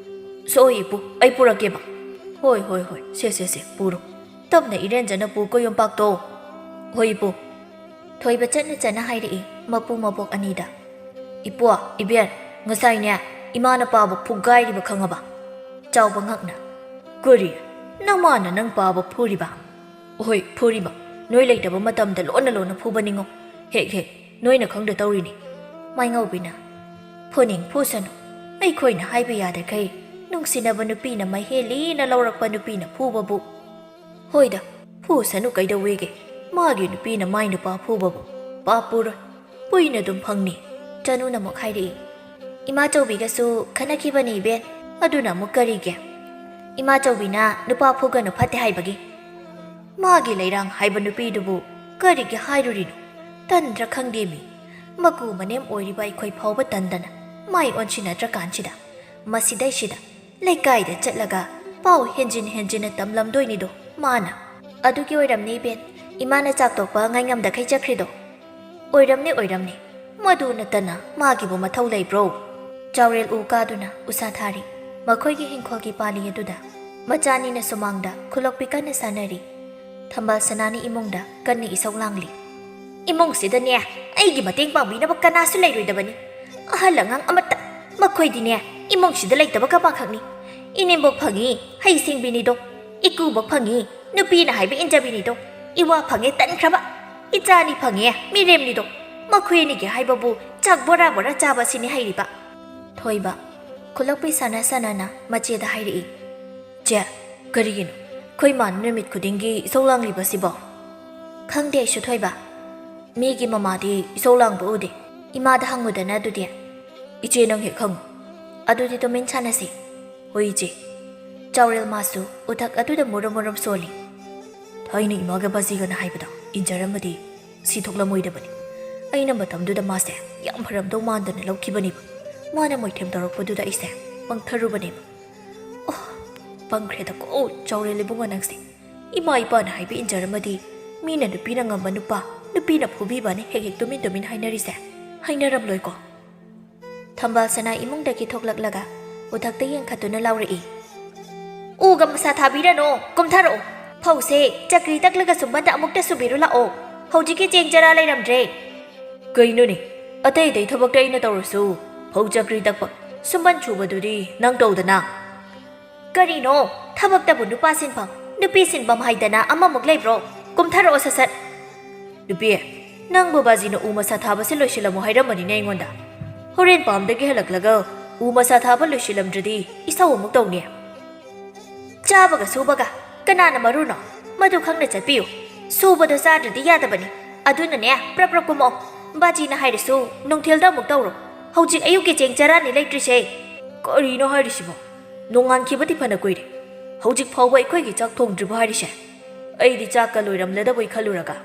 "ꯁꯣꯛꯑꯣꯏ ꯏꯄꯨ, ꯑꯩ ꯄꯨꯔꯛꯀꯦꯕ꯫" "ꯍꯣꯏ, ꯍꯣꯏ, ꯍꯣꯏ, ꯁꯦ, ꯁꯦ, ꯁꯦ, ꯄꯨꯔꯣ꯫ ꯇꯞꯅ ꯏꯔꯦꯟꯖꯅ ꯄꯨꯀꯣ ꯌꯣꯝꯄꯥꯛꯇꯣ꯫" "ꯍꯣꯏ ꯏꯄꯨ꯫" ꯊꯣꯏꯕ ꯆꯠꯅ ꯆꯠꯅ ꯍꯥꯏꯔꯛꯏ ꯃꯄꯨ ꯃꯕꯣꯛ ꯑꯅꯤꯗ꯫ "ꯏꯄ꯭ꯋꯥ, ꯏꯕꯦꯟ, ꯉꯁꯥꯏꯅꯦ ꯏꯃꯥꯅ ꯄꯥꯕ ꯐꯨꯒꯥꯏꯔꯤꯕ ꯈꯪꯉꯕ?" ꯆꯥꯎꯕ ꯉꯛꯅ, "ꯀꯔꯤ? ꯅꯃꯥꯅ ꯅꯪ ꯄꯥꯕ ꯐꯨꯔꯤꯕ?" "ꯍꯣꯏ, ꯐꯨꯔꯤꯕ꯫ ꯅꯣꯏ ꯂꯩꯇꯕ ꯃꯇꯝꯗ ꯂꯣꯟꯅ ꯂꯣꯟꯅ ꯐꯨꯕꯅꯤꯉꯣ꯫ ꯍꯦꯛ ꯍꯦꯛ ꯅꯣꯏꯅ ꯈꯪꯗ ꯇꯧꯔꯤꯅꯤ꯫" ꯃꯥꯏꯉꯧꯕꯤꯅ, "ꯐꯨꯅꯤꯡ ꯐꯨꯁꯅꯨ꯫ ꯑꯩꯈꯣꯏꯅ ꯍꯥꯏꯕ ꯌꯥꯗꯈꯩ ꯅꯨꯡꯁꯤꯅꯕ ꯅꯨꯄꯤꯅ ꯃꯍꯦꯜꯂꯤꯅ ꯂꯧꯔꯛꯄ ꯅꯨꯄꯤꯅ ꯐꯨꯕꯕꯨ꯫" "ꯍꯣꯏꯗ, ꯐꯨꯁꯅꯨ ꯀꯩꯗꯧꯋꯦꯒꯦ? ꯃꯥꯒꯤ ꯅꯨꯄꯤꯅ ꯃꯥꯏ ꯅꯨꯄꯥ ꯐꯨꯕꯕꯨ ꯄꯥꯞ ꯄꯨꯔꯣꯏ꯫ ꯄꯨꯏꯅ ꯑꯗꯨꯝ ꯐꯪꯅꯤ꯫" ꯆꯅꯨꯅ ꯑꯃꯨꯛ ꯍꯥꯏꯔꯛꯏ, "ꯏꯃꯥꯆꯧꯕꯤꯒꯁꯨ ꯈꯠꯅꯈꯤꯕꯅꯤ ꯏꯕꯦꯟ꯫ ꯑꯗꯨꯅ ꯑꯃꯨꯛ ꯀꯔꯤꯒꯤ? ꯏꯃꯥꯆꯧꯕꯤꯅ ꯅꯨꯄꯥ ꯐꯨꯒꯅꯨ ꯐꯠꯇꯦ ꯍꯥꯏꯕꯒꯤ? ꯃꯥꯒꯤ ꯂꯩꯔꯥꯡ ꯍꯥꯏꯕ ꯅꯨꯄꯤꯗꯨꯕꯨ ꯀꯔꯤꯒꯤ ꯍꯥꯏꯔꯨꯔꯤꯅꯣ? ꯇꯟꯗ꯭ꯔ ꯈꯪꯗꯦ ꯃꯤ꯫ ꯃꯀꯨ ꯃꯅꯦꯝ ꯑꯣꯏꯔꯤꯕ ꯑꯩꯈꯣꯏ ꯐꯥꯎꯕ ꯇꯟꯗꯅ ꯃꯥꯏ ꯑꯣꯟꯁꯤꯟꯅꯗ꯭ꯔꯀꯥꯟꯁꯤꯗ, ꯃꯁꯤꯗꯩꯁꯤꯗ ꯂꯩꯀꯥꯏꯗ ꯆꯠꯂꯒ ꯄꯥꯎ ꯍꯦꯟꯖꯤꯟ ꯍꯦꯟꯖꯤꯟꯅ ꯇꯝꯂꯝꯗꯣꯏꯅꯤꯗꯣ ꯃꯥꯅ꯫" "ꯑꯗꯨꯒꯤ ꯑꯣꯏꯔꯝꯅꯤ ꯏꯕꯦꯟ, ꯏꯃꯥꯅ ꯆꯥꯛ ꯇꯣꯛꯄ ꯉꯥꯏ ꯉꯝꯗꯈꯩ ꯆꯠꯈ꯭ꯔꯤꯗꯣ꯫" "ꯑꯣꯏꯔꯝꯅꯤ, ꯑꯣꯏꯔꯝꯅꯤ꯫ ꯃꯗꯨ ꯅꯠꯇꯅ ꯃꯥꯒꯤꯕꯨ ꯃꯊꯧ ꯂꯩꯕ꯭ꯔꯣ?" ꯆꯥꯎꯔꯦꯜ ꯎ ꯀꯥꯗꯨꯅ ꯎꯁꯥ ꯊꯥꯔꯤ꯫ ꯃꯈꯣꯏꯒꯤ ꯍꯤꯡꯈꯣꯜꯒꯤ ꯄꯥꯂꯤ ꯑꯗꯨꯗ ꯃꯆꯥꯅꯤꯅ ꯁꯨꯃꯥꯡꯗ ꯈꯨꯂꯣꯛꯄꯤ ꯀꯟꯅ ꯁꯥꯟꯅꯔꯤ꯫ ꯊꯝꯕꯥꯜ ꯁꯅꯥꯅꯤ ꯏꯃꯨꯡꯗ ꯀꯟꯅ ꯏꯁꯧ ꯂꯥꯡꯂꯤ꯫ "ꯏꯃꯨꯡꯁꯤꯗꯅꯦ ꯑꯩꯒꯤ ꯃꯇꯦꯡ ꯄꯥꯡꯕꯤꯅꯕ ꯀꯅꯥꯁꯨ ꯂꯩꯔꯣꯏꯗꯕꯅꯤ꯫ ꯑꯍꯜ ꯑꯉꯥꯡ ꯑꯃꯠꯇ꯫ ꯃꯈꯣꯏꯗꯤꯅꯦ ꯏꯃꯨꯡꯁꯤꯗ ꯂꯩꯇꯕ ꯀꯃꯥꯈꯛꯅꯤ꯫ ꯏꯅꯦꯝꯕꯣꯛ ꯐꯪꯉꯤ, ꯍꯩ ꯁꯤꯡꯕꯤꯅꯤꯗꯣ꯫ ꯏꯀꯨꯕꯣꯛ ꯐꯪꯉꯤ, ꯅꯨꯄꯤꯅ ꯍꯥꯏꯕ ꯏꯟꯖꯕꯤꯅꯤꯗꯣ꯫ ꯏꯋꯥ ꯐꯪꯉꯦ, ꯇꯟꯈ꯭ꯔꯕ꯫ ꯏꯆꯥꯅꯤ ꯐꯪꯉꯦ, ꯃꯤꯔꯦꯝꯅꯤꯗꯣ꯫ ꯃꯈꯣꯏ ꯑꯅꯤꯒꯤ ꯍꯥꯏꯕꯕꯨ ꯆꯥꯛ ꯕꯣꯔꯥ ꯕꯣꯔꯥ ꯆꯥꯕ ꯑꯁꯤꯅꯤ ꯍꯩꯔꯤꯕ꯫" ꯊꯣꯏꯕ ꯈꯨꯂꯣꯛꯄꯤ ꯁꯥꯟꯅ ꯁꯥꯟꯅꯅ ꯃꯆꯦꯗ ꯍꯥꯏꯔꯛꯏ꯫ "ꯆꯦ, ꯀꯔꯤꯒꯤꯅꯣ ꯑꯩꯈꯣꯏ ꯃꯥꯅ ꯅꯨꯃꯤꯠ ꯈꯨꯗꯤꯡꯒꯤ ꯏꯁꯧ ꯂꯥꯡꯂꯤꯕꯁꯤꯕꯣ?" "ꯈꯪꯗꯦ ꯑꯩꯁꯨ ꯊꯣꯏꯕ꯫ ꯃꯤꯒꯤ ꯃꯃꯥꯗꯤ ꯏꯁꯧ ꯂꯥꯡꯕ ꯎꯗꯦ꯫ ꯏꯃꯥꯗ ꯍꯪꯉꯨꯗꯅ ꯑꯗꯨꯗꯤ꯫" "ꯏꯆꯦ, ꯅꯪ ꯍꯦꯛ ꯍꯪꯉꯨ꯫" "ꯑꯗꯨꯗꯤ ꯇꯨꯃꯤꯟ ꯁꯥꯟꯅꯁꯤ꯫" "ꯍꯣꯏ ꯏꯆꯦ꯫" ꯆꯥꯎꯔꯦꯜ ꯃꯥꯁꯨ ꯎꯊꯛ ꯑꯗꯨꯗ ꯃꯨꯔꯨꯝ ꯃꯨꯔꯨꯝ ꯁꯣꯜꯂꯤ꯫ "ꯊꯥꯏꯅ ꯏꯃꯥꯒ ꯕꯥꯖꯤꯒꯅ ꯍꯥꯏꯕꯗ ꯏꯟꯖꯔꯝꯃꯗꯤ ꯁꯤ ꯊꯣꯛꯂꯝꯃꯣꯏꯗꯕꯅꯤ꯫ ꯑꯩꯅ ꯃꯇꯝꯗꯨꯗ ꯃꯥꯁꯦ ꯌꯥꯝ ꯐꯔꯝꯗꯧ ꯃꯥꯟꯗꯅ ꯂꯧꯈꯤꯕꯅꯦꯕ꯫ ꯃꯥꯅ ꯃꯣꯏꯊꯦꯝ ꯇꯧꯔꯛꯄꯗꯨꯗ ꯑꯩꯁꯦ ꯄꯪꯊꯔꯨꯕꯅꯦꯕ꯫" "ꯑꯣ, ꯄꯪꯈ꯭ꯔꯦꯗꯀꯣ ꯆꯥꯎꯔꯦꯜ ꯏꯕꯨꯡꯉꯣ ꯅꯪꯁꯦ꯫ ꯏꯃꯥ ꯏꯄꯥꯅ ꯍꯥꯏꯕ ꯏꯟꯖꯔꯝꯃꯗꯤ ꯃꯤꯅ ꯅꯨꯄꯤꯅ ꯉꯝꯕ ꯅꯨꯄꯥ, ꯅꯨꯄꯤꯅ ꯐꯨꯕꯤꯕꯅ ꯍꯦꯛ ꯍꯦꯛ ꯇꯨꯃꯤꯟ ꯇꯨꯃꯤꯟ ꯍꯥꯏꯅꯔꯤꯁꯦ꯫ ꯍꯥꯏꯅꯔꯝꯂꯣꯏꯀꯣ?" ꯊꯝꯕꯥꯜ ꯁꯅꯥ ꯏꯃꯨꯡꯗꯒꯤ ꯊꯣꯛꯂꯛꯂꯒ ꯎꯊꯛꯇ ꯌꯦꯡꯈꯠꯇꯨꯅ ꯂꯥꯎꯔꯛꯏ꯫ "ꯎꯒ ꯃꯁꯥ ꯊꯥꯕꯤꯔꯅꯣ, ꯀꯨꯝꯊꯔꯛꯑꯣ꯫ ꯐꯧꯁꯦ ꯆꯀ꯭ꯔꯤ ꯇꯛꯂꯒ ꯁꯨꯝꯕꯟꯗ ꯑꯃꯨꯛꯇ ꯁꯨꯕꯤꯔꯨ ꯂꯥꯛꯑꯣ꯫ ꯍꯧꯖꯤꯛꯀꯤ ꯆꯦꯡ ꯆꯔꯥ ꯂꯩꯔꯝꯗ꯭ꯔꯦ꯫" "ꯀꯩꯅꯣꯅꯦ, ꯑꯇꯩ ꯑꯇꯩ ꯊꯕꯛꯇ ꯑꯩꯅ ꯇꯧꯔꯁꯨ, ꯐꯧ ꯆꯀ꯭ꯔꯤ ꯇꯛꯄ, ꯁꯨꯝꯕꯟ ꯁꯨꯕꯗꯨꯗꯤ ꯅꯪ ꯇꯧꯗꯅ꯫ ꯀꯔꯤꯅꯣ? ꯊꯕꯛꯇꯕꯨ ꯅꯨꯄꯥ ꯁꯤꯟꯐꯝ, ꯅꯨꯄꯤ ꯁꯤꯟꯐꯝ ꯍꯥꯏꯗꯅ ꯑꯃꯃꯨꯛ ꯂꯩꯕ꯭ꯔꯣ? ꯀꯨꯝꯊꯔꯛꯑꯣ ꯁꯠ ꯁꯠ꯫ ꯅꯨꯄꯤ, ꯅꯪꯕꯨ ꯕꯥꯖꯤꯅ ꯎ ꯃꯁꯥ ꯊꯥꯕꯁꯦ ꯂꯣꯏꯁꯤꯜꯂꯝꯃꯣ ꯍꯥꯏꯔꯝꯕꯅꯤꯅꯦ ꯑꯩꯉꯣꯟꯗ꯫ ꯍꯣꯔꯦꯟ ꯄꯥꯝꯗꯒꯤ ꯍꯜꯂꯛꯂꯒ ꯎ ꯃꯁꯥ ꯊꯥꯕ ꯂꯣꯏꯁꯤꯜꯂꯝꯗ꯭ꯔꯗꯤ ꯏꯁꯧ ꯑꯃꯨꯛ ꯇꯧꯅꯤ꯫ ꯆꯥꯕꯒ ꯁꯨꯕꯒ ꯀꯅꯥꯅ ꯃꯔꯨꯅꯣ? ꯃꯗꯨ ꯈꯪꯅ ꯆꯠꯄꯤꯌꯨ꯫ ꯁꯨꯕꯗꯣ ꯆꯥꯗ꯭ꯔꯗꯤ ꯌꯥꯗꯕꯅꯤ꯫ ꯑꯗꯨꯅꯅꯦ, ꯄ꯭ꯔꯞ ꯄ꯭ꯔꯞ ꯀꯨꯝꯃꯛꯑꯣ꯫ ꯕꯥꯖꯤꯅ ꯍꯥꯏꯔꯁꯨ ꯅꯨꯡꯊꯤꯜꯗ ꯑꯃꯨꯛ ꯇꯧꯔꯣ꯫ ꯍꯧꯖꯤꯛ ꯑꯌꯨꯛꯀꯤ ꯆꯦꯡ ꯆꯔꯥꯅꯤ ꯂꯩꯇ꯭ꯔꯤꯁꯦ꯫ ꯀꯔꯤꯅꯣ ꯍꯥꯏꯔꯤꯁꯤꯕꯣ? ꯅꯣꯡꯉꯥꯟꯈꯤꯕꯗꯤ ꯐꯅ ꯀꯨꯏꯔꯦ꯫ ꯍꯧꯖꯤꯛ ꯐꯥꯎꯕ ꯑꯩꯈꯣꯏꯒꯤ ꯆꯥꯛ ꯊꯣꯡꯗ꯭ꯔꯤꯕ ꯍꯥꯏꯔꯤꯁꯦ? ꯑꯩꯗꯤ ꯆꯥꯛꯀ ꯂꯣꯏꯔꯝꯂꯗꯕꯣꯏ ꯈꯜꯂꯨꯔꯒ꯫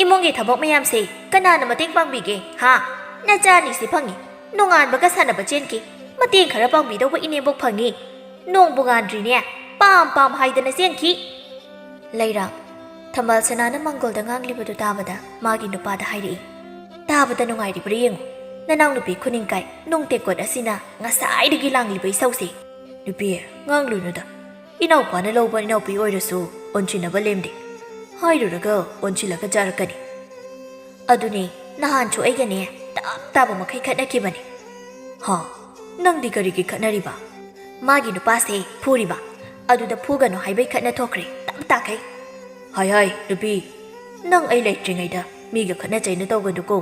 ꯏꯃꯨꯡꯒꯤ ꯊꯕꯛ ꯃꯌꯥꯝꯁꯦ ꯀꯅꯥꯅ ꯃꯇꯦꯡ ꯄꯥꯡꯕꯤꯒꯦ, ꯍꯥ? ꯅꯆꯥ ꯑꯅꯤꯁꯤ ꯐꯪꯉꯤ, ꯅꯣꯡꯉꯥꯟꯕꯒ ꯁꯥꯟꯅꯕ ꯆꯦꯟꯈꯤ, ꯃꯇꯦꯡ ꯈꯔ ꯄꯥꯡꯕꯤꯗꯧꯕ ꯏꯅꯦꯝꯕꯣꯛ ꯐꯪꯉꯤ꯫ ꯅꯣꯡꯕꯨ ꯉꯥꯟꯗ꯭ꯔꯤꯅꯦ, ꯄꯥꯝ ꯄꯥꯝ ꯍꯥꯏꯗꯅ ꯆꯦꯟꯈꯤ꯫ ꯂꯩꯔꯥ, ꯊꯝꯕꯥꯜ ꯁꯅꯥꯅ ꯃꯪꯒꯣꯜꯗ ꯉꯥꯡꯂꯤꯕꯗꯨ ꯇꯥꯕꯗ ꯃꯥꯒꯤ ꯅꯨꯄꯥꯗ ꯍꯥꯏꯔꯛꯏ, "ꯇꯥꯕꯗ ꯅꯨꯡꯉꯥꯏꯔꯤꯕ꯭ꯔꯥ ꯌꯦꯡꯉꯨ, ꯅꯅꯥꯎꯅꯨꯄꯤ ꯈꯨꯅꯤꯡꯀꯥꯏ ꯅꯨꯡ ꯇꯦꯛꯀꯣꯠ ꯑꯁꯤꯅ ꯉꯁꯥꯏꯗꯒꯤ ꯂꯥꯡꯂꯤꯕ ꯏꯁꯧꯁꯦ"꯫ ꯅꯨꯄꯤ, ꯉꯥꯡꯂꯨꯅꯨꯗ꯫ ꯏꯅꯥꯎꯄꯥꯅ ꯂꯧꯕ ꯏꯅꯥꯎꯄꯤ ꯑꯣꯏꯔꯁꯨ ꯑꯣꯟꯁꯤꯟꯅꯕ ꯂꯦꯝꯗꯦ꯫ ꯍꯥꯏꯔꯨꯔꯒ ꯑꯣꯟꯁꯤꯜꯂꯒ ꯆꯥꯔꯛꯀꯅꯤ꯫ ꯑꯗꯨꯅꯦ, ꯅꯍꯥꯟꯁꯨ ꯑꯩꯒꯅꯦ ꯇꯞ ꯇꯥꯕ ꯃꯈꯩ ꯈꯠꯅꯈꯤꯕꯅꯦ꯫ ꯍꯥ? ꯅꯪꯗꯤ ꯀꯔꯤꯒꯤ ꯈꯠꯅꯔꯤꯕ? ꯃꯥꯒꯤ ꯅꯨꯄꯥꯁꯦ ꯐꯨꯔꯤꯕ꯫ ꯑꯗꯨꯗ ꯐꯨꯒꯅꯨ ꯍꯥꯏꯕꯩ ꯈꯠꯅ ꯊꯣꯛꯈ꯭ꯔꯦ, ꯇꯞ ꯇꯥꯈꯩ꯫ ꯍꯥꯏ ꯍꯥꯏ, ꯅꯨꯄꯤ, ꯅꯪ ꯑꯩ ꯂꯩꯇ꯭ꯔꯤꯉꯩꯗ ꯃꯤꯒ ꯈꯠꯅ ꯆꯩꯅ ꯇꯧꯒꯅꯨꯀꯣ꯫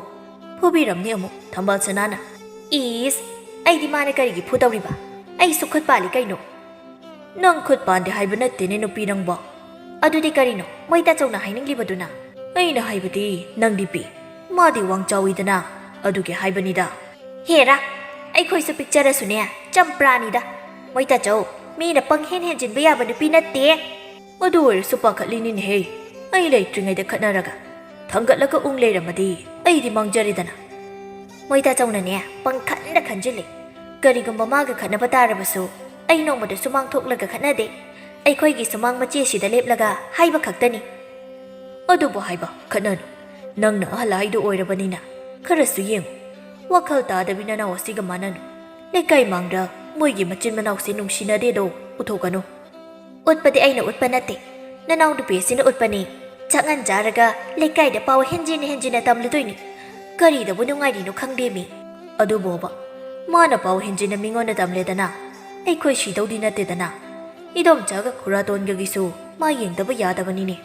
ꯐꯨꯕꯤꯔꯝꯅꯤ ꯑꯃꯨꯛ ꯊꯝꯕꯥꯜ ꯁꯅꯥꯅ꯫ ꯏꯁ, ꯑꯩꯗꯤ ꯃꯥꯅ ꯀꯔꯤꯒꯤ ꯐꯨꯗꯧꯔꯤꯕ? ꯑꯩꯁꯨ ꯈꯨꯠ ꯄꯥꯜꯂꯤ ꯀꯩꯅꯣ꯫ ꯅꯪ ꯈꯨꯠ ꯄꯥꯟꯗꯦ ꯍꯥꯏꯕ ꯅꯠꯇꯦꯅꯦ ꯅꯨꯄꯤ ꯅꯪꯕꯣ꯫ ꯑꯗꯨꯗꯤ ꯀꯔꯤꯅꯣ? ꯃꯣꯏ ꯇꯥꯆꯧꯅ ꯍꯥꯏꯅꯤꯡꯂꯤꯕꯗꯨꯅ? ꯑꯩꯅ ꯍꯥꯏꯕꯗꯤ ꯅꯪꯗꯤ ꯄꯤ, ꯃꯥꯗꯤ ꯋꯥꯡ ꯆꯥꯎꯏꯗꯅ, ꯑꯗꯨꯒꯤ ꯍꯥꯏꯕꯅꯤꯗ꯫ ꯍꯦꯔꯥ, ꯑꯩꯈꯣꯏꯁꯨ ꯄꯤꯛꯆꯔꯁꯨꯅꯦ, ꯆꯝꯄ꯭ꯔꯥꯅꯤꯗ꯫ ꯃꯣꯏ ꯇꯥꯆꯧ, ꯃꯤꯅ ꯄꯪꯍꯦꯟ ꯍꯦꯟꯖꯤꯟꯕ ꯌꯥꯕ ꯅꯨꯄꯤ ꯅꯠꯇꯦ꯫ ꯑꯗꯨ ꯑꯣꯏꯔꯁꯨ ꯄꯥꯈꯠꯂꯤꯅꯤꯅꯦꯍꯦ, ꯑꯩ ꯂꯩꯇ꯭ꯔꯤꯉꯩꯗ ꯈꯠꯅꯔꯒ ꯊꯥꯡꯒꯠꯂꯒ ꯎꯪ ꯂꯩꯔꯝꯃꯗꯤ ꯑꯩꯗꯤ ꯃꯥꯡꯖꯔꯦꯗꯅ꯫ ꯃꯣꯏ ꯇꯥꯆꯧꯅꯅꯦ ꯄꯪꯈꯟꯗ ꯈꯟꯖꯤꯜꯂꯤ꯫ ꯀꯔꯤꯒꯨꯝꯕ ꯃꯥꯒ ꯈꯠꯅꯕ ꯇꯥꯔꯕꯁꯨ ꯑꯩ ꯅꯣꯡꯃꯗ ꯁꯨꯃꯥꯡ ꯊꯣꯛꯂꯒ ꯈꯠꯅꯗꯦ꯫ ꯑꯩꯈꯣꯏꯒꯤ ꯁꯨꯃꯥꯡ ꯃꯆꯦꯁꯤꯗ ꯂꯦꯞꯂꯒ ꯍꯥꯏꯕ ꯈꯛꯇꯅꯤ꯫ ꯑꯗꯨꯕꯨ ꯍꯥꯏꯕ ꯈꯠꯅꯅꯨ꯫ ꯅꯪꯅ ꯑꯍꯜ ꯍꯥꯏꯗꯨ ꯑꯣꯏꯔꯕꯅꯤꯅ ꯈꯔꯁꯨ ꯌꯦꯡꯉꯨ꯫ ꯋꯥꯈꯜ ꯇꯥꯗꯕꯤ ꯅꯅꯥꯎ ꯑꯁꯤꯒ ꯃꯥꯟꯅꯅꯨ꯫ ꯂꯩꯀꯥꯏ ꯃꯥꯡꯗ ꯃꯣꯏꯒꯤ ꯃꯆꯤꯟ ꯃꯅꯥꯎꯁꯦ ꯅꯨꯡꯁꯤꯅꯗꯦꯗꯣ ꯎꯊꯣꯛꯀꯅꯨ꯫ ꯎꯠꯄꯗꯤ ꯑꯩꯅ ꯎꯠꯄ ꯅꯠꯇꯦ, ꯅꯅꯥꯎ ꯅꯨꯄꯤ ꯑꯁꯤꯅ ꯎꯠꯄꯅꯤ꯫ ꯆꯥꯛꯉꯟ ꯆꯥꯔꯒ ꯂꯩꯀꯥꯏꯗ ꯄꯥꯎ ꯍꯦꯟꯖꯤꯟ ꯍꯦꯟꯖꯤꯟꯅ ꯇꯝꯂꯨꯗꯣꯏꯅꯤ꯫ ꯀꯔꯤꯗꯕꯨ ꯅꯨꯡꯉꯥꯏꯔꯤꯅꯣ ꯈꯪꯗꯦꯃꯤ꯫ ꯑꯗꯨꯕꯣꯕ, ꯃꯥꯅ ꯄꯥꯎ ꯍꯦꯟꯖꯤꯟꯅ ꯃꯤꯉꯣꯟꯗ ꯇꯝꯂꯦꯗꯅ, ꯑꯩꯈꯣꯏ ꯁꯤꯗꯧꯗꯤ ꯅꯠꯇꯦꯗꯅ꯫ ꯏꯗꯣꯝꯆꯥꯒ ꯈꯨꯔꯥꯇꯣꯟꯒꯒꯤꯁꯨ ꯃꯥ ꯌꯦꯡꯗꯕ ꯌꯥꯗꯕꯅꯤꯅꯦ꯫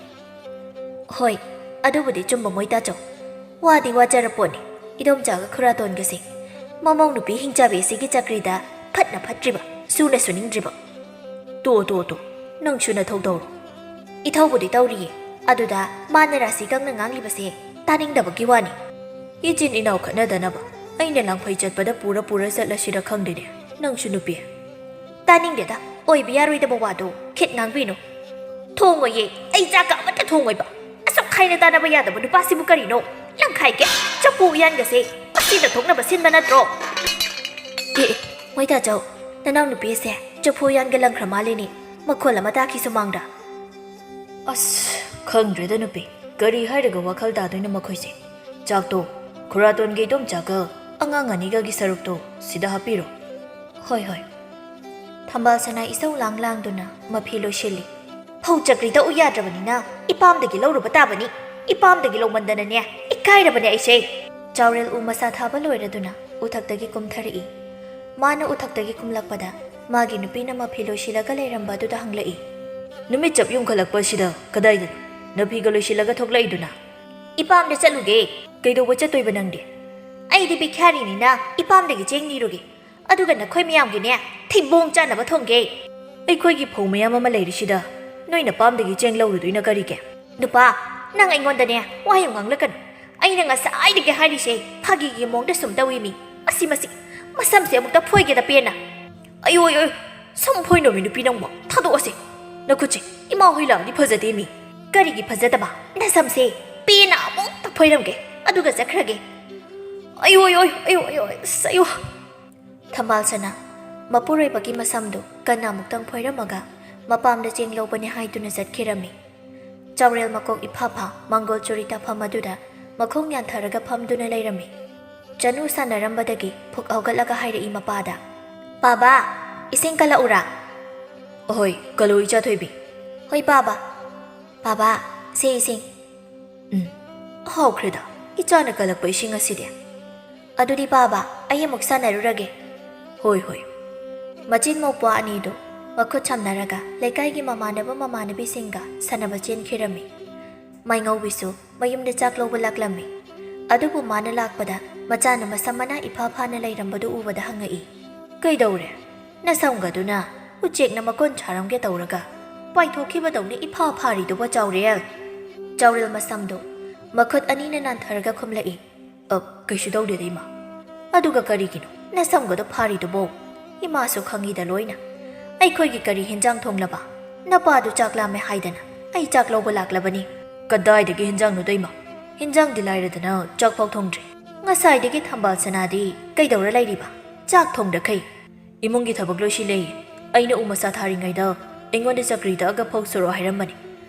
ꯍꯣꯏ, ꯑꯗꯨꯕꯨꯗꯤ ꯆꯨꯝꯕ ꯃꯣꯏ ꯇꯥꯆꯧ꯫ ꯋꯥꯗꯤ ꯋꯥꯖꯔꯄꯣꯠꯅꯤ ꯏꯗꯣꯝꯆꯥꯒ ꯈꯨꯔꯥꯇꯣꯟꯒꯁꯦ꯫ ꯃꯃꯧ ꯅꯨꯄꯤ ꯍꯤꯡꯆꯥꯕꯤ ꯑꯁꯤꯒꯤ ꯆꯀ꯭ꯔꯤꯗ ꯐꯠꯅ ꯐꯠꯇ꯭ꯔꯤꯕ, ꯁꯨꯅ ꯁꯨꯅꯤꯡꯗ꯭ꯔꯤꯕ꯫ ꯇꯣ, ꯇꯣ, ꯇꯣ, ꯅꯪꯁꯨ ꯅꯊꯧ ꯇꯧꯔꯣ꯫ ꯏꯊꯧꯕꯨꯗꯤ ꯇꯧꯔꯤꯌꯦ, ꯑꯗꯨꯗ ꯃꯥꯅ ꯔꯥꯁꯤ ꯀꯪꯅ ꯉꯥꯡꯂꯤꯕꯁꯦ ꯇꯥꯅꯤꯡꯗꯕꯒꯤ ꯋꯥꯅꯤ꯫ ꯏꯆꯤꯟ ꯏꯅꯥꯎ ꯈꯠꯅꯗꯅꯕ ꯑꯩꯅ ꯂꯥꯡꯐꯩ ꯆꯠꯄꯗ ꯄꯨꯔ ꯄꯨꯔ ꯆꯠꯂꯁꯤꯔ ꯈꯪꯗꯦꯅꯦ, ꯅꯪꯁꯨ ꯅꯨꯄꯤ꯫ ꯇꯥꯅꯤꯡꯗꯦꯗ, ꯑꯣꯏꯕ ꯌꯥꯔꯣꯏꯗꯕ ꯋꯥꯗꯣ ꯈꯤꯠ ꯉꯥꯡꯕꯤꯅꯨ꯫ ꯊꯣꯡꯉꯣꯏꯌꯦ, ꯑꯩ ꯆꯥꯛꯀ ꯑꯃꯠꯇ ꯊꯣꯡꯉꯣꯏꯕ꯫ ꯑꯁꯨꯛ ꯈꯥꯏꯅ ꯇꯥꯅꯕ ꯌꯥꯗꯕ ꯅꯨꯄꯥꯁꯤꯕꯨ ꯀꯔꯤꯅꯣ? ꯂꯪꯈꯥꯏꯒꯦ, ꯆꯐꯨ ꯎꯌꯥꯟꯒꯁꯦ ꯃꯁꯤꯗ ꯊꯣꯛꯅꯕ ꯁꯤꯟꯕ ꯅꯠꯇ꯭ꯔꯣ? ꯑꯦ, ꯑꯦ, ꯃꯣꯏ ꯇꯥꯆꯧ, ꯅꯅꯥꯎ ꯅꯨꯄꯤꯁꯦ ꯆꯐꯨ ꯎꯌꯥꯟꯒ ꯂꯪꯈ꯭ꯔ ꯃꯥꯜꯂꯦꯅꯦ꯫ ꯃꯈꯣꯜ ꯑꯃ ꯇꯥꯈꯤꯁꯨ ꯃꯥꯡꯗ꯫ ꯑꯁ, ꯈꯪꯗ꯭ꯔꯦꯗ ꯅꯨꯄꯤ, ꯀꯔꯤ ꯍꯥꯏꯔꯒ ꯋꯥꯈꯜ ꯇꯥꯗꯣꯏꯅꯣ ꯃꯈꯣꯏꯁꯦ? ꯆꯥꯛꯇꯣ ꯈꯨꯔꯥꯇꯣꯟꯒꯤ ꯏꯗꯣꯝꯆꯥꯒ ꯑꯉꯥꯡ ꯑꯅꯤꯒꯒꯤ ꯁꯔꯨꯛꯇꯣ ꯁꯤꯗ ꯍꯥꯞꯄꯤꯔꯣ꯫ ꯍꯣꯏ, ꯍꯣꯏ꯫ ꯊꯝꯕꯥꯜ ꯁꯅꯥ ꯏꯁꯧ ꯂꯥꯡ ꯂꯥꯡꯗꯨꯅ ꯃꯐꯤ ꯂꯣꯏꯁꯤꯜꯂꯤ꯫ ꯐꯧ ꯆꯀ꯭ꯔꯤ ꯇꯛꯎ ꯌꯥꯗ꯭ꯔꯕꯅꯤꯅ ꯏꯄꯥꯝꯗꯒꯤ ꯂꯧꯔꯨꯕ ꯇꯥꯕꯅꯤ꯫ ꯏꯄꯥꯝꯗꯒꯤ ꯂꯧꯃꯟꯗꯅꯅꯦ, ꯏꯀꯥꯏꯔꯕꯅꯦ ꯑꯩꯁꯦ꯫ ꯆꯥꯎꯔꯦꯜ ꯎ ꯃꯁꯥ ꯊꯥꯕ ꯂꯣꯏꯔꯗꯨꯅ ꯎꯊꯛꯇꯒꯤ ꯀꯨꯝꯊꯔꯛꯏ꯫ ꯃꯥꯅ ꯎꯊꯛꯇꯒꯤ ꯀꯨꯝꯂꯛꯄꯗ ꯃꯥꯒꯤ ꯅꯨꯄꯤꯅ ꯃꯐꯤ ꯂꯣꯏꯁꯤꯜꯂꯒ ꯂꯩꯔꯝꯕ ꯑꯗꯨꯗ ꯍꯪꯂꯛꯏ꯫ ꯅꯨꯃꯤꯠ ꯆꯞ ꯌꯨꯡꯈꯠꯂꯛꯄ ꯑꯁꯤꯗ ꯀꯗꯥꯏꯗꯅꯣ ꯅꯐꯤꯒ ꯂꯣꯏꯁꯤꯜꯂꯒ ꯊꯣꯛꯂꯛꯏꯗꯨꯅ? ꯏꯄꯥꯝꯗ ꯆꯠꯂꯨꯒꯦ꯫ ꯀꯩꯗꯧꯕ ꯆꯠꯇꯣꯏꯕ ꯅꯪꯗꯤ? ꯑꯩꯗꯤ ꯚꯤꯈ꯭ꯌꯥꯔꯤꯅꯤꯅ ꯏꯄꯥꯝꯗꯒꯤ ꯆꯦꯡ ꯅꯤꯔꯨꯒꯦ꯫ ꯑꯗꯨꯒ ꯅꯈꯣꯏ ꯃꯌꯥꯝꯒꯤꯅꯦ, ꯊꯩꯕꯣꯡ ꯆꯥꯅꯕ ꯊꯣꯡꯒꯦ꯫ ꯑꯩꯈꯣꯏꯒꯤ ꯐꯧ ꯃꯌꯥꯝ ꯑꯃ ꯂꯩꯔꯤꯁꯤꯗ ꯅꯣꯏꯅ ꯄꯥꯝꯗꯒꯤ ꯆꯦꯡ ꯂꯧꯔꯨꯗꯣꯏꯅ ꯀꯔꯤꯒꯤ? ꯅꯨꯄꯥ, ꯅꯪ ꯑꯩꯉꯣꯟꯗꯅꯦ ꯋꯥ ꯌꯥꯝ ꯉꯥꯡꯂꯛꯀꯅꯨ꯫ ꯑꯩꯅ ꯉꯁꯥꯏꯗꯒꯤ ꯍꯥꯏꯔꯤꯁꯦ ꯐꯥꯒꯤꯒꯤ ꯃꯑꯣꯡꯗ ꯁꯨꯝ ꯇꯧꯏ ꯃꯤ꯫ ꯃꯁꯤ, ꯃꯁꯤ, ꯃꯁꯝꯁꯦ ꯑꯃꯨꯛꯇ ꯐꯣꯏꯒꯦꯗ ꯄꯦꯟꯅ꯫ ꯑꯌꯣ, ꯑꯌꯣ, ꯑꯌꯣ, ꯁꯝ ꯐꯣꯏꯅꯕꯤ ꯅꯨꯄꯤ ꯅꯪꯕꯣ, ꯊꯥꯗꯣꯛꯑꯁꯦ꯫ ꯅꯈꯨꯠꯁꯦ ꯏꯃꯥ ꯍꯣꯏ ꯂꯥꯛꯑꯗꯤ ꯐꯖꯗꯦ ꯃꯤ꯫ ꯀꯔꯤꯒꯤ ꯐꯖꯗꯕ? ꯅꯁꯝꯁꯦ ꯄꯦꯟꯅ ꯑꯃꯨꯛꯇ ꯐꯣꯏꯔꯝꯒꯦ, ꯑꯗꯨꯒ ꯆꯠꯈ꯭ꯔꯒꯦ꯫ ꯑꯌꯣ, ꯑꯌꯣ, ꯑꯌꯣ, ꯑꯌꯣ, ꯑꯁ, ꯑꯌꯣ꯫ ꯊꯝꯕꯥꯜ ꯁꯅꯥ ꯃꯄꯨꯔꯣꯏꯕꯒꯤ ꯃꯁꯝꯗꯨ ꯀꯟꯅ ꯑꯃꯨꯛꯇꯪ ꯐꯣꯏꯔꯝꯃꯒ ꯃꯄꯥꯝꯗ ꯆꯦꯡ ꯂꯧꯕꯅꯦ ꯍꯥꯏꯗꯨꯅ ꯆꯠꯈꯤꯔꯝꯃꯤ꯫ ꯆꯥꯎꯔꯦꯜ ꯃꯀꯣꯛ ꯏꯐꯥ ꯐꯥ ꯃꯪꯒꯣꯜ ꯆꯨꯔꯤ ꯇꯥꯐꯝ ꯑꯗꯨꯗ ꯃꯈꯣꯡ ꯌꯥꯟꯊꯔꯒ ꯐꯝꯗꯨꯅ ꯂꯩꯔꯝꯃꯤ꯫ ꯆꯅꯨ ꯁꯥꯟꯅꯔꯝꯕꯗꯒꯤ ꯐꯨꯛ ꯍꯧꯒꯠꯂꯒ ꯍꯥꯏꯔꯛꯏ ꯃꯄꯥꯗ, "ꯄꯥꯕꯥ, ꯏꯁꯤꯡ ꯀꯜꯂꯛꯎꯔꯥ?" "ꯑꯍꯣꯏ, ꯀꯜꯂꯨ ꯏꯆꯥ ꯊꯣꯏꯕꯤ꯫" "ꯍꯣꯏ ꯄꯥꯕꯥ꯫ ꯄꯥꯕꯥ, ꯁꯦ ꯏꯁꯤꯡ꯫" "ꯎꯝ, ꯍꯥꯎꯈ꯭ꯔꯦꯗ꯫ "ꯏꯆꯥꯅ ꯀꯜꯂꯛꯄ ꯏꯁꯤꯡ ꯑꯁꯤꯗꯤ?" "ꯑꯗꯨꯗꯤ ꯄꯥꯕ, ꯑꯩ ꯑꯃꯨꯛ ꯁꯥꯟꯅꯔꯨꯔꯒꯦ꯫" "ꯍꯣꯏ, ꯍꯣꯏ꯫" ꯃꯆꯤꯟ ꯃꯧꯄ꯭ꯋꯥ ꯑꯅꯤꯗꯨ ꯃꯈꯨꯠ ꯁꯝꯅꯔꯒ ꯂꯩꯀꯥꯏꯒꯤ ꯃꯃꯥꯟꯅꯕ ꯃꯃꯥꯟꯅꯕꯤꯁꯤꯡꯒ ꯁꯥꯟꯅꯕ ꯆꯦꯟꯈꯤꯔꯝꯃꯤ꯫ ꯃꯥꯏꯉꯧꯕꯤꯁꯨ ꯃꯌꯨꯝꯗ ꯆꯥꯛ ꯂꯧꯕ ꯂꯥꯛꯂꯝꯃꯤ꯫ ꯑꯗꯨꯕꯨ ꯃꯥꯅ ꯂꯥꯛꯄꯗ ꯃꯆꯥꯅ ꯃꯁꯝ ꯃꯅꯥ ꯏꯐꯥ ꯐꯥꯅ ꯂꯩꯔꯝꯕꯗꯨ ꯎꯕꯗ ꯍꯪꯉꯛꯏ, "ꯀꯩꯗꯧꯔꯦ? ꯅꯁꯝꯒꯗꯨꯅ ꯎꯆꯦꯛꯅ ꯃꯀꯣꯟ ꯁꯥꯔꯝꯒꯦ ꯇꯧꯔꯒ ꯄꯥꯏꯊꯣꯛꯈꯤꯕꯗꯧꯅ ꯏꯐꯥ ꯐꯥꯔꯤꯗꯨꯕꯣ, ꯆꯥꯎꯔꯦꯜ?" ꯆꯥꯎꯔꯦꯜ ꯃꯁꯝꯗꯨ ꯃꯈꯨꯠ ꯑꯅꯤꯅ ꯅꯥꯟꯊꯔꯒ ꯈꯨꯝꯂꯛꯏ, "ꯑ, ꯀꯩꯁꯨ ꯇꯧꯗꯦꯗ, ꯏꯃꯥ꯫ ꯑꯗꯨꯒ ꯀꯔꯤꯒꯤꯅꯣ ꯅꯁꯝꯒꯗꯣ ꯐꯥꯔꯤꯗꯨꯕꯣ? ꯏꯃꯥꯁꯨ ꯈꯪꯉꯤꯗ ꯂꯣꯏꯅ꯫ ꯑꯩꯈꯣꯏꯒꯤ ꯀꯔꯤ ꯍꯦꯟꯖꯥꯡ ꯊꯣꯡꯂꯕ? ꯅꯄꯥꯗꯨ ꯆꯥꯛ ꯂꯥꯝꯃꯦ ꯍꯥꯏꯗꯅ ꯑꯩ ꯆꯥꯛ ꯂꯧꯕ ꯂꯥꯛꯂꯕꯅꯤ꯫" "ꯀꯗꯥꯏꯗꯒꯤ ꯍꯦꯟꯖꯥꯡꯅꯣꯗ, ꯏꯃꯥ? ꯍꯦꯟꯖꯥꯡꯗꯤ ꯂꯥꯏꯔꯗꯅ ꯆꯥꯛꯐꯥꯎ ꯊꯣꯡꯗ꯭ꯔꯤ꯫ ꯉꯁꯥꯏꯗꯒꯤ ꯊꯝꯕꯥꯜ ꯁꯅꯥꯗꯤ ꯀꯩꯗꯧꯔ ꯂꯩꯔꯤꯕ? ꯆꯥꯛ ꯊꯣꯡꯗ꯭ꯔꯈꯩ?" "ꯏꯃꯨꯡꯒꯤ ꯊꯕꯛ ꯂꯣꯏꯁꯤꯜꯂꯦ꯫ ꯑꯩꯅ ꯎ ꯃꯁꯥ ꯊꯥꯔꯤꯉꯩꯗ ꯑꯩꯉꯣꯟꯗ ꯆꯀ꯭ꯔꯤ ꯇꯛꯑꯒ ꯐꯧ ꯁꯨꯔꯛꯑꯣ ꯍꯥꯏꯔꯝꯕꯅꯤ꯫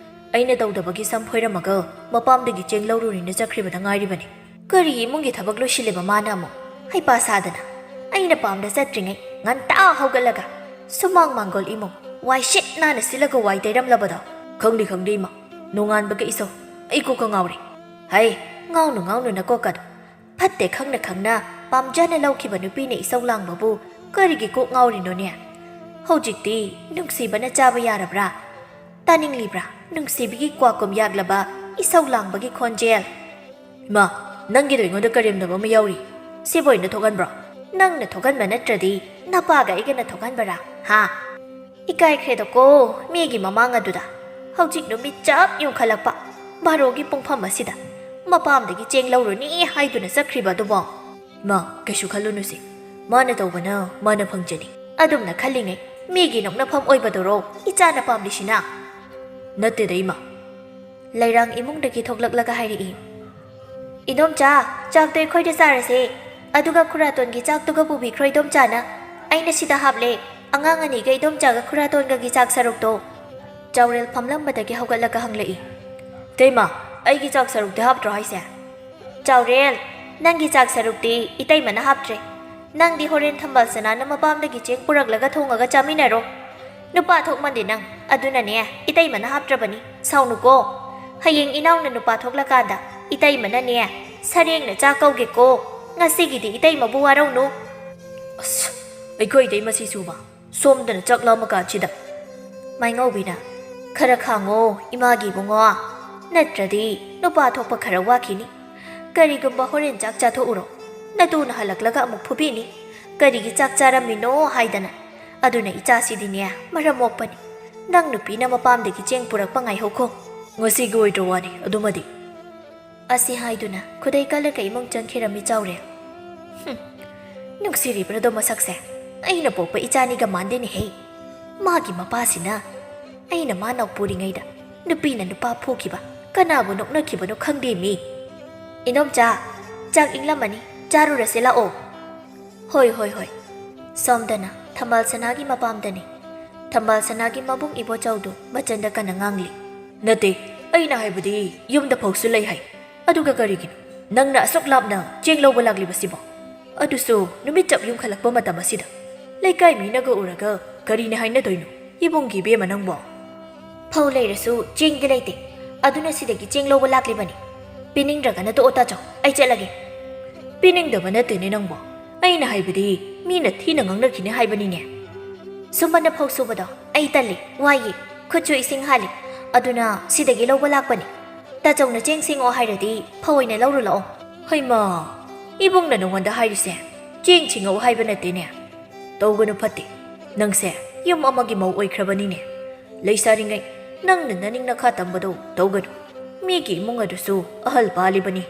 ꯑꯩꯅ ꯇꯧꯗꯕꯒꯤ ꯁꯝ ꯐꯣꯏꯔꯝꯃꯒ ꯃꯄꯥꯝꯗꯒꯤ ꯆꯦꯡ ꯂꯧꯔꯨꯅꯤꯅ ꯆꯠꯈ꯭ꯔꯤꯕꯗ ꯉꯥꯏꯔꯤꯕꯅꯤ꯫" "ꯀꯔꯤ ꯏꯃꯨꯡꯒꯤ ꯊꯕꯛ ꯂꯣꯏꯁꯤꯜꯂꯤꯕ ꯃꯥꯅ ꯑꯃꯨꯛ? ꯍꯩꯄꯥ ꯁꯥꯗꯅ꯫ ꯑꯩꯅ ꯄꯥꯝꯗ ꯆꯠꯇ꯭ꯔꯤꯉꯩ ꯉꯟꯇꯥ ꯍꯧꯒꯠꯂꯒ ꯁꯨꯃꯥꯡ ꯃꯥꯡꯒꯣꯜ ꯏꯃꯨꯡ ꯋꯥꯏ ꯁꯤꯠ ꯅꯥꯟꯅ ꯁꯤꯠꯂꯒ ꯋꯥꯏ ꯇꯩꯔꯝꯂꯕꯗꯣ?" "ꯈꯪꯗꯦ, ꯈꯪꯗꯦ, ꯏꯃꯥ꯫ ꯅꯣꯡꯉꯥꯟꯕꯒ ꯏꯁꯧ꯫ ꯑꯩ ꯀꯣꯛꯀ ꯉꯥꯎꯔꯦ꯫" "ꯍꯩ, ꯉꯥꯎꯅꯨ, ꯉꯥꯎꯅꯨ ꯅꯀꯣꯛꯀꯗꯣ꯫ ꯐꯠꯇꯦ ꯈꯪꯅ ꯈꯪꯅ ꯄꯥꯝꯖꯅ ꯂꯧꯈꯤꯕ ꯅꯨꯄꯤꯅ ꯏꯁꯧ ꯂꯥꯡꯕꯕꯨ ꯀꯔꯤꯒꯤ ꯀꯣꯛ ꯉꯥꯎꯔꯤꯅꯣꯅꯦ? ꯍꯧꯖꯤꯛꯇꯤ ꯅꯨꯡꯁꯤꯕꯅ ꯆꯥꯕ ꯌꯥꯔꯕ꯭ꯔꯥ? ꯇꯥꯅꯤꯡꯂꯤꯕ꯭ꯔꯥ ꯅꯨꯡꯁꯤꯕꯤꯒꯤ ꯀ꯭ꯋꯥꯀꯨꯝ ꯌꯥꯛꯂꯕ ꯏꯁꯧ ꯂꯥꯡꯕꯒꯤ ꯈꯣꯟꯖꯦꯜ?" "ꯏꯃꯥ, ꯅꯪꯒꯤꯗꯣ ꯑꯩꯉꯣꯟꯗ ꯀꯔꯦꯝꯅꯕ ꯑꯃ ꯌꯥꯎꯔꯤ꯫ ꯁꯤꯕꯨ ꯑꯩꯅ ꯊꯣꯛꯍꯟꯕ꯭ꯔꯣ?" "ꯅꯪꯅ ꯊꯣꯛꯍꯟꯕ ꯅꯠꯇ꯭ꯔꯗꯤ ꯅꯄꯥꯒ ꯑꯩꯒꯅ ꯊꯣꯛꯍꯟꯕꯔꯥ? ꯍꯥ?" "ꯏꯀꯥꯏꯈ꯭ꯔꯦꯗꯀꯣ, ꯃꯤꯒꯤ ꯃꯃꯥꯡ ꯑꯗꯨꯗ꯫ ꯍꯧꯖꯤꯛ ꯅꯨꯃꯤꯠ ꯆꯞ ꯌꯨꯡꯈꯠꯂꯛꯄ ꯕꯥꯔꯣꯒꯤ ꯄꯨꯡꯐꯝ ꯑꯁꯤꯗ ꯃꯄꯥꯝꯗꯒꯤ ꯆꯦꯡ ꯂꯧꯔꯨꯅꯤ ꯍꯥꯏꯗꯨꯅ ꯆꯠꯈ꯭ꯔꯤꯕ ꯑꯗꯨꯕꯣ?" "ꯏꯃꯥ, ꯀꯩꯁꯨ ꯈꯜꯂꯨꯅꯨꯁꯦ꯫ ꯃꯥꯅ ꯇꯧꯕꯅ ꯃꯥꯅ ꯐꯪꯖꯅꯤ꯫" "ꯑꯗꯨꯝꯅ ꯈꯜꯂꯤꯉꯩ ꯃꯤꯒꯤ ꯅꯣꯛꯅꯐꯝ ꯑꯣꯏꯕꯗꯨꯔꯣ ꯏꯆꯥꯅ ꯄꯥꯝꯂꯤꯁꯤꯅ?" "ꯅꯠꯇꯦꯗ, ꯏꯃꯥ꯫" ꯂꯩꯔꯥꯡ ꯏꯃꯨꯡꯗꯒꯤ ꯊꯣꯛꯂꯛꯂꯒ ꯍꯥꯏꯔꯛꯏ, "ꯏꯗꯣꯝꯆꯥ, ꯆꯥꯛꯇꯣ ꯑꯩꯈꯣꯏꯗ ꯆꯥꯔꯁꯦ꯫ ꯑꯗꯨꯒ ꯈꯨꯔꯥꯇꯣꯟꯒꯤ ꯆꯥꯛꯇꯨꯒ ꯄꯨꯕꯤꯈ꯭ꯔꯣ ꯏꯗꯣꯝꯆꯥꯅ꯫ ꯑꯩꯅ ꯁꯤꯗ ꯍꯥꯞꯂꯦ꯫ ꯑꯉꯥꯡ ꯑꯅꯤꯒ ꯏꯗꯣꯝꯆꯥꯒ ꯈꯨꯔꯥꯇꯣꯟꯒꯒꯤ ꯆꯥꯛ ꯁꯔꯨꯛꯇꯣ꯫" ꯆꯥꯎꯔꯦꯜ ꯐꯝꯂꯝꯕꯗꯒꯤ ꯍꯧꯒꯠꯂꯒ ꯍꯪꯂꯛꯏ, "ꯏꯇꯩꯃ, ꯑꯩꯒꯤ ꯆꯥꯛ ꯁꯔꯨꯛꯇꯤ ꯍꯥꯞꯇ꯭ꯔꯣ ꯍꯥꯏꯁꯦ?" "ꯆꯥꯎꯔꯦꯜ, ꯅꯪꯒꯤ ꯆꯥꯛ ꯁꯔꯨꯛꯇꯤ ꯏꯇꯩꯃꯅ ꯍꯥꯞꯇ꯭ꯔꯦ꯫ ꯅꯪꯗꯤ ꯍꯣꯔꯦꯟ ꯊꯝꯕꯥꯜ ꯁꯅꯥꯅ ꯃꯄꯥꯝꯗꯒꯤ ꯆꯦꯡ ꯄꯨꯔꯛꯂꯒ ꯊꯣꯡꯉꯒ ꯆꯥꯃꯤꯟꯅꯔꯣ꯫ ꯅꯨꯄꯥ ꯊꯣꯛꯃꯟꯗꯦ ꯅꯪ, ꯑꯗꯨꯅꯅꯦ ꯏꯇꯩꯃꯅ ꯍꯥꯞꯇ꯭ꯔꯕꯅꯤ꯫ ꯁꯥꯎꯅꯨꯀꯣ꯫ ꯍꯌꯦꯡ ꯏꯅꯥꯎꯅ ꯅꯨꯄꯥ ꯊꯣꯛꯂꯀꯥꯟꯗ "ꯏꯇꯩꯃꯅꯅꯦ, ꯁꯔꯦꯡꯅ ꯆꯥꯛ ꯀꯧꯒꯦꯀꯣ꯫ ꯉꯁꯤꯒꯤꯗꯤ ꯏꯇꯩꯃꯕꯨ ꯋꯥꯔꯧꯅꯨ꯫" "ꯑꯁ, ꯑꯩꯈꯣꯏ ꯏꯇꯩꯃ ꯁꯤꯁꯨꯕ, ꯁꯣꯝꯗꯅ ꯆꯥꯛ ꯂꯥꯝꯃꯀꯥꯟꯁꯤꯗ꯫" ꯃꯥꯏꯉꯧꯕꯤꯅ, "ꯈꯔ ꯈꯥꯡꯉꯣ, ꯏꯃꯥꯒꯤ ꯏꯕꯨꯡꯉꯣ꯫ ꯅꯠꯇ꯭ꯔꯗꯤ ꯅꯨꯄꯥ ꯊꯣꯛꯄ ꯈꯔ ꯋꯥꯈꯤꯅꯤ꯫ ꯀꯔꯤꯒꯨꯝꯕ ꯍꯣꯔꯦꯟ ꯆꯥꯛ ꯆꯥꯊꯣꯛꯎꯔꯣ, ꯅꯇꯨꯅ ꯍꯜꯂꯛꯂꯒ ꯑꯃꯨꯛ ꯐꯨꯕꯤꯅꯤ꯫ ꯀꯔꯤꯒꯤ ꯆꯥꯛ ꯆꯥꯔꯝꯃꯤꯅꯣ ꯍꯥꯏꯗꯅ꯫ ꯑꯗꯨꯅ ꯏꯆꯥꯁꯤꯗꯤꯅꯦ, ꯃꯔꯝ ꯃꯣꯛꯄꯅꯤ꯫ ꯅꯪ ꯅꯨꯄꯤꯅ ꯃꯄꯥꯝꯗꯒꯤ ꯆꯦꯡ ꯄꯨꯔꯛꯄ ꯉꯥꯏꯍꯧꯈꯣ꯫" "ꯉꯁꯤꯒꯤ ꯑꯣꯏꯗ꯭ꯔ ꯋꯥꯅꯤ ꯑꯗꯨꯃꯗꯤ꯫" ꯑꯁꯤ ꯍꯥꯏꯗꯨꯅ ꯈꯨꯗꯩ ꯀꯜꯂꯒ ꯏꯃꯨꯡ ꯆꯪꯈꯤꯔꯝꯃꯤ ꯆꯥꯎꯔꯦꯜ꯫ "ꯍꯨꯝ, ꯅꯨꯡꯁꯤꯔꯤꯕ꯭ꯔꯗꯣ ꯃꯁꯛꯁꯦ? ꯑꯩꯅ ꯄꯣꯛꯄ ꯏꯆꯥꯅꯤꯒ ꯃꯥꯟꯗꯦꯅꯦꯍꯦ꯫ ꯃꯥꯒꯤ ꯃꯄꯥꯁꯤꯅ ꯑꯩꯅ ꯃꯥ ꯅꯥꯎꯄꯨꯔꯤꯉꯩꯗ ꯅꯨꯄꯤꯅ ꯅꯨꯄꯥ ꯐꯨꯈꯤꯕ, ꯀꯅꯥꯕꯨ ꯅꯣꯛꯅꯈꯤꯕꯅꯣ ꯈꯪꯗꯦ ꯃꯤ꯫ ꯏꯅꯣꯝꯆꯥ, ꯆꯥꯛ ꯏꯪꯂꯝꯃꯅꯤ, ꯆꯥꯔꯨꯔꯁꯤ ꯂꯥꯛꯑꯣ꯫" "ꯍꯣꯏ, ꯍꯣꯏ, ꯍꯣꯏ꯫" ꯁꯣꯝꯗꯅ ꯊꯝꯕꯥꯜ ꯁꯅꯥꯒꯤ ꯃꯄꯥꯝꯗꯅꯤ꯫ ꯊꯝꯕꯥꯜ ꯁꯅꯥꯒꯤ ꯃꯕꯨꯡ ꯏꯕꯣꯆꯧꯗꯨ ꯃꯆꯟꯗ ꯀꯟꯅ ꯉꯥꯡꯂꯤ꯫ "ꯅꯠꯇꯦ, ꯑꯩꯅ ꯍꯥꯏꯕꯗꯤ ꯌꯨꯝꯗ ꯐꯥꯎꯁꯨ ꯂꯩ ꯍꯥꯏ꯫ ꯑꯗꯨꯒ ꯀꯔꯤꯒꯤꯅꯣ ꯅꯪꯅ ꯑꯁꯨꯛ ꯂꯥꯞꯅ ꯆꯦꯡ ꯂꯧꯕ ꯂꯥꯛꯂꯤꯕꯁꯤꯕꯣ? ꯑꯗꯨꯁꯨ ꯅꯨꯃꯤꯠ ꯆꯞ ꯌꯨꯝꯈꯠꯂꯛꯄ ꯃꯇꯝ ꯑꯁꯤꯗ꯫ ꯂꯩꯀꯥꯏ ꯃꯤꯅꯒ ꯎꯔꯒ ꯀꯔꯤꯅ ꯍꯥꯏꯅꯗꯣꯏꯅꯣ? ꯏꯕꯨꯡꯒꯤ ꯏꯕꯦꯝꯃ ꯅꯪꯕꯣ꯫" "ꯐꯧ ꯂꯩꯔꯁꯨ ꯆꯦꯡꯗꯤ ꯂꯩꯇꯦ꯫ ꯑꯗꯨꯅ ꯁꯤꯗꯒꯤ ꯆꯦꯡ ꯂꯧꯕ ꯂꯥꯛꯂꯤꯕꯅꯤ꯫ ꯄꯤꯅꯤꯡꯗ꯭ꯔꯒꯅ ꯇꯣꯛꯑꯣ ꯇꯥꯆꯧ, ꯑꯩ ꯆꯠꯂꯒꯦ꯫" "ꯄꯤꯅꯤꯡꯗꯕ ꯅꯠꯇꯦꯅꯦ ꯅꯪꯕꯣ꯫ ꯑꯩꯅ ꯍꯥꯏꯕꯗꯤ ꯃꯤꯅ ꯊꯤꯅ ꯉꯥꯡꯅꯈꯤꯅꯤ ꯍꯥꯏꯕꯅꯤꯅꯦ꯫" "ꯁꯨꯝꯕꯅ ꯐꯧ ꯁꯨꯕꯗꯣ ꯑꯩ ꯇꯜꯂꯤ, ꯋꯥꯏꯌꯦ, ꯈꯨꯠꯁꯨ ꯏꯁꯤꯡ ꯍꯥꯜꯂꯤ꯫ ꯑꯗꯨꯅ ꯁꯤꯗꯒꯤ ꯂꯧꯕ ꯂꯥꯛꯄꯅꯤ꯫ ꯇꯥꯆꯧꯅ ꯆꯦꯡ ꯁꯦꯡꯉꯛꯑꯣ ꯍꯥꯏꯔꯗꯤ ꯐꯧ ꯑꯣꯏꯅ ꯂꯧꯔꯨ ꯂꯥꯛꯑꯣ꯫" "ꯍꯩꯃꯥ, ꯏꯕꯨꯡꯅ ꯅꯉꯣꯟꯗ ꯍꯥꯏꯔꯤꯁꯦ ꯆꯦꯡ ꯁꯦꯡꯉꯛꯑꯣ ꯍꯥꯏꯕ ꯅꯠꯇꯦꯅꯦ꯫ ꯇꯧꯒꯅꯨ ꯐꯠꯇꯦ꯫ ꯅꯪꯁꯦ ꯌꯨꯝ ꯑꯃꯒꯤ ꯃꯧ ꯑꯣꯏꯈ꯭ꯔꯕꯅꯤꯅꯦ꯫ ꯂꯩꯁꯥꯔꯤꯉꯩ ꯅꯪꯅ ꯅꯅꯤꯡ ꯅꯈꯥ ꯇꯝꯕꯗꯣ ꯇꯧꯒꯅꯨ꯫ ꯃꯤꯒꯤ ꯏꯃꯨꯡ ꯑꯗꯨꯁꯨ ꯑꯍꯜ ꯄꯥꯜꯂꯤꯕꯅꯤ꯫"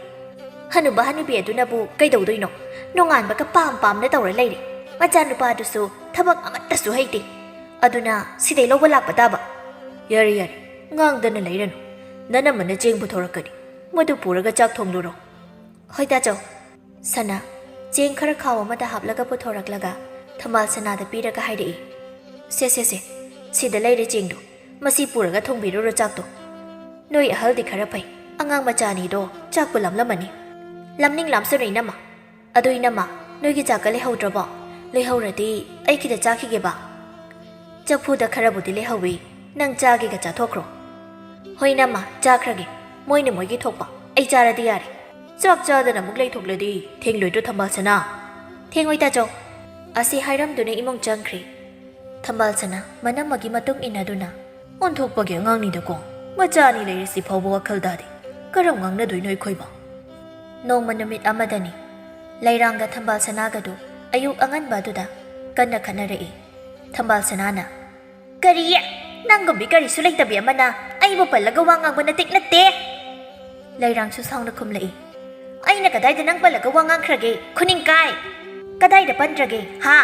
"ꯍꯅꯨꯕ ꯍꯅꯨꯕꯤ ꯑꯗꯨꯅꯕꯨ ꯀꯩꯗꯧꯗꯣꯏꯅꯣ? ꯅꯣꯡꯉꯥꯟꯕꯒ ꯄꯥꯝ ꯄꯥꯝꯅ ꯇꯧꯔ ꯂꯩꯔꯦ꯫ ꯃꯆꯥꯅꯨꯄꯥꯗꯨꯁꯨ ꯊꯕꯛ ꯑꯃꯠꯇꯁꯨ ꯍꯩꯇꯦ꯫ ꯑꯗꯨꯅ ꯁꯤꯗꯩ ꯂꯧꯕ ꯂꯥꯛꯄ ꯇꯥꯕ꯫" "ꯌꯥꯔꯦ, ꯌꯥꯔꯦ, ꯉꯥꯡꯗꯅ ꯂꯩꯔꯅꯨ꯫ ꯅꯅꯝꯃꯅ ꯆꯦꯡ ꯄꯨꯊꯣꯔꯛꯀꯅꯤ꯫ ꯃꯗꯨ ꯄꯨꯔꯒ ꯆꯥꯛ ꯊꯣꯡꯂꯨꯔꯣ꯫" "ꯍꯣꯏ ꯇꯥꯆꯧ꯫" ꯁꯅꯥ ꯆꯦꯡ ꯈꯔ ꯈꯥꯎ ꯑꯃꯗ ꯍꯥꯞꯂꯒ ꯄꯨꯊꯣꯔꯛꯂꯒ ꯊꯝꯕꯥꯜ ꯁꯅꯥꯗ ꯄꯤꯔꯒ ꯍꯥꯏꯔꯛꯏ, "ꯁꯦ, ꯁꯦ, ꯁꯦ, ꯁꯤꯗ ꯂꯩꯔꯦ ꯆꯦꯡꯗꯣ꯫ ꯃꯁꯤ ꯄꯨꯔꯒ ꯊꯣꯡꯕꯤꯔꯨꯔꯣ ꯆꯥꯛꯇꯣ꯫ ꯅꯣꯏ ꯑꯍꯜꯗꯤ ꯈꯔ ꯐꯩ, ꯑꯉꯥꯡ ꯃꯆꯥ ꯑꯅꯤꯗꯣ ꯆꯥꯛꯄꯨ ꯂꯥꯝꯂꯝꯃꯅꯤ꯫" "ꯂꯥꯝꯅꯤꯡ ꯂꯥꯝꯁꯅꯨ ꯏꯅꯝꯃ꯫ ꯑꯗꯨ ꯏꯅꯝꯃ, ꯅꯣꯏꯒꯤ ꯆꯥꯛꯀ ꯂꯩꯍꯧꯗ꯭ꯔꯕꯣ? ꯂꯩꯍꯧꯔꯗꯤ ꯑꯩꯒꯤꯗ ꯆꯥꯈꯤꯒꯦꯕ꯫ ꯆꯐꯨꯗ ꯈꯔꯕꯨꯗꯤ ꯂꯩꯍꯧꯋꯤ, ꯅꯪ ꯆꯥꯒꯦꯒ ꯆꯥꯊꯣꯛꯈ꯭ꯔꯣ꯫" "ꯍꯣꯏ ꯏꯅꯝꯃ, ꯆꯥꯈ꯭ꯔꯒꯦ꯫ ꯃꯣꯏꯅ ꯃꯣꯏꯒꯤ ꯊꯣꯛꯄ꯫ ꯑꯩ ꯆꯥꯔꯗꯤ ꯌꯥꯔꯦ꯫ ꯆꯥꯛ ꯆꯥꯗꯅ ꯑꯃꯨꯛ ꯂꯩꯊꯣꯛꯂꯗꯤ ꯊꯦꯡꯂꯣꯏꯗ꯭ꯔꯣ, ꯊꯝꯕꯥꯜ ꯁꯅꯥ? ꯊꯦꯡꯉꯣꯏ, ꯇꯥꯆꯧ꯫ ꯑꯁꯤ ꯍꯥꯏꯔꯝꯗꯨꯅ ꯏꯃꯨꯡ ꯆꯪꯈ꯭ꯔꯦ꯫ ꯊꯝꯕꯥꯜ ꯁꯅꯥ ꯃꯅꯝ ꯑꯃꯒꯤ ꯃꯇꯨꯡ ꯏꯟꯅꯗꯨꯅ, "ꯑꯣꯟꯊꯣꯛꯄꯒꯤ ꯑꯉꯥꯡꯅꯤꯗꯀꯣ, ꯃꯆꯥ ꯑꯅꯤ ꯂꯩꯔꯁꯤ ꯐꯥꯎꯕ ꯋꯥꯈꯜ ꯇꯥꯗꯦ꯫ ꯀꯔꯝ ꯉꯥꯡꯅꯗꯣꯏꯅꯣ ꯑꯩꯈꯣꯏꯕꯣ?" ꯅꯣꯡꯃ ꯅꯨꯃꯤꯠ ꯑꯃꯗꯅꯤ, ꯂꯩꯔꯥꯡꯒ ꯊꯝꯕꯥꯜ ꯁꯅꯥꯒꯗꯨ ꯑꯌꯨꯛ ꯑꯉꯟꯕ ꯑꯗꯨꯗ ꯀꯟꯅ ꯈꯠꯅꯔꯛꯏ꯫ ꯊꯝꯕꯥꯜ ꯁꯅꯥꯅ, "ꯀꯔꯤ? ꯅꯪꯒꯨꯝꯕꯤ ꯀꯔꯤꯁꯨ ꯂꯩꯇꯕꯤ ꯑꯃꯅ ꯑꯩꯕꯨ ꯄꯜꯂꯒ ꯋꯥ ꯉꯥꯡꯕ ꯅꯇꯤꯛ ꯅꯠꯇꯦ!" ꯂꯩꯔꯥꯡꯁꯨ ꯁꯥꯎꯅ ꯈꯨꯝꯂꯛꯏ꯫ "ꯑꯩꯅ ꯀꯗꯥꯏꯗ ꯅꯪ ꯄꯜꯂꯒ ꯋꯥ ꯉꯥꯡꯈ꯭ꯔꯒꯦ? ꯈꯨꯅꯤꯡ ꯀꯥꯏ! ꯀꯗꯥꯏꯗ ꯄꯟꯗ꯭ꯔꯒꯦ, ꯍꯥ?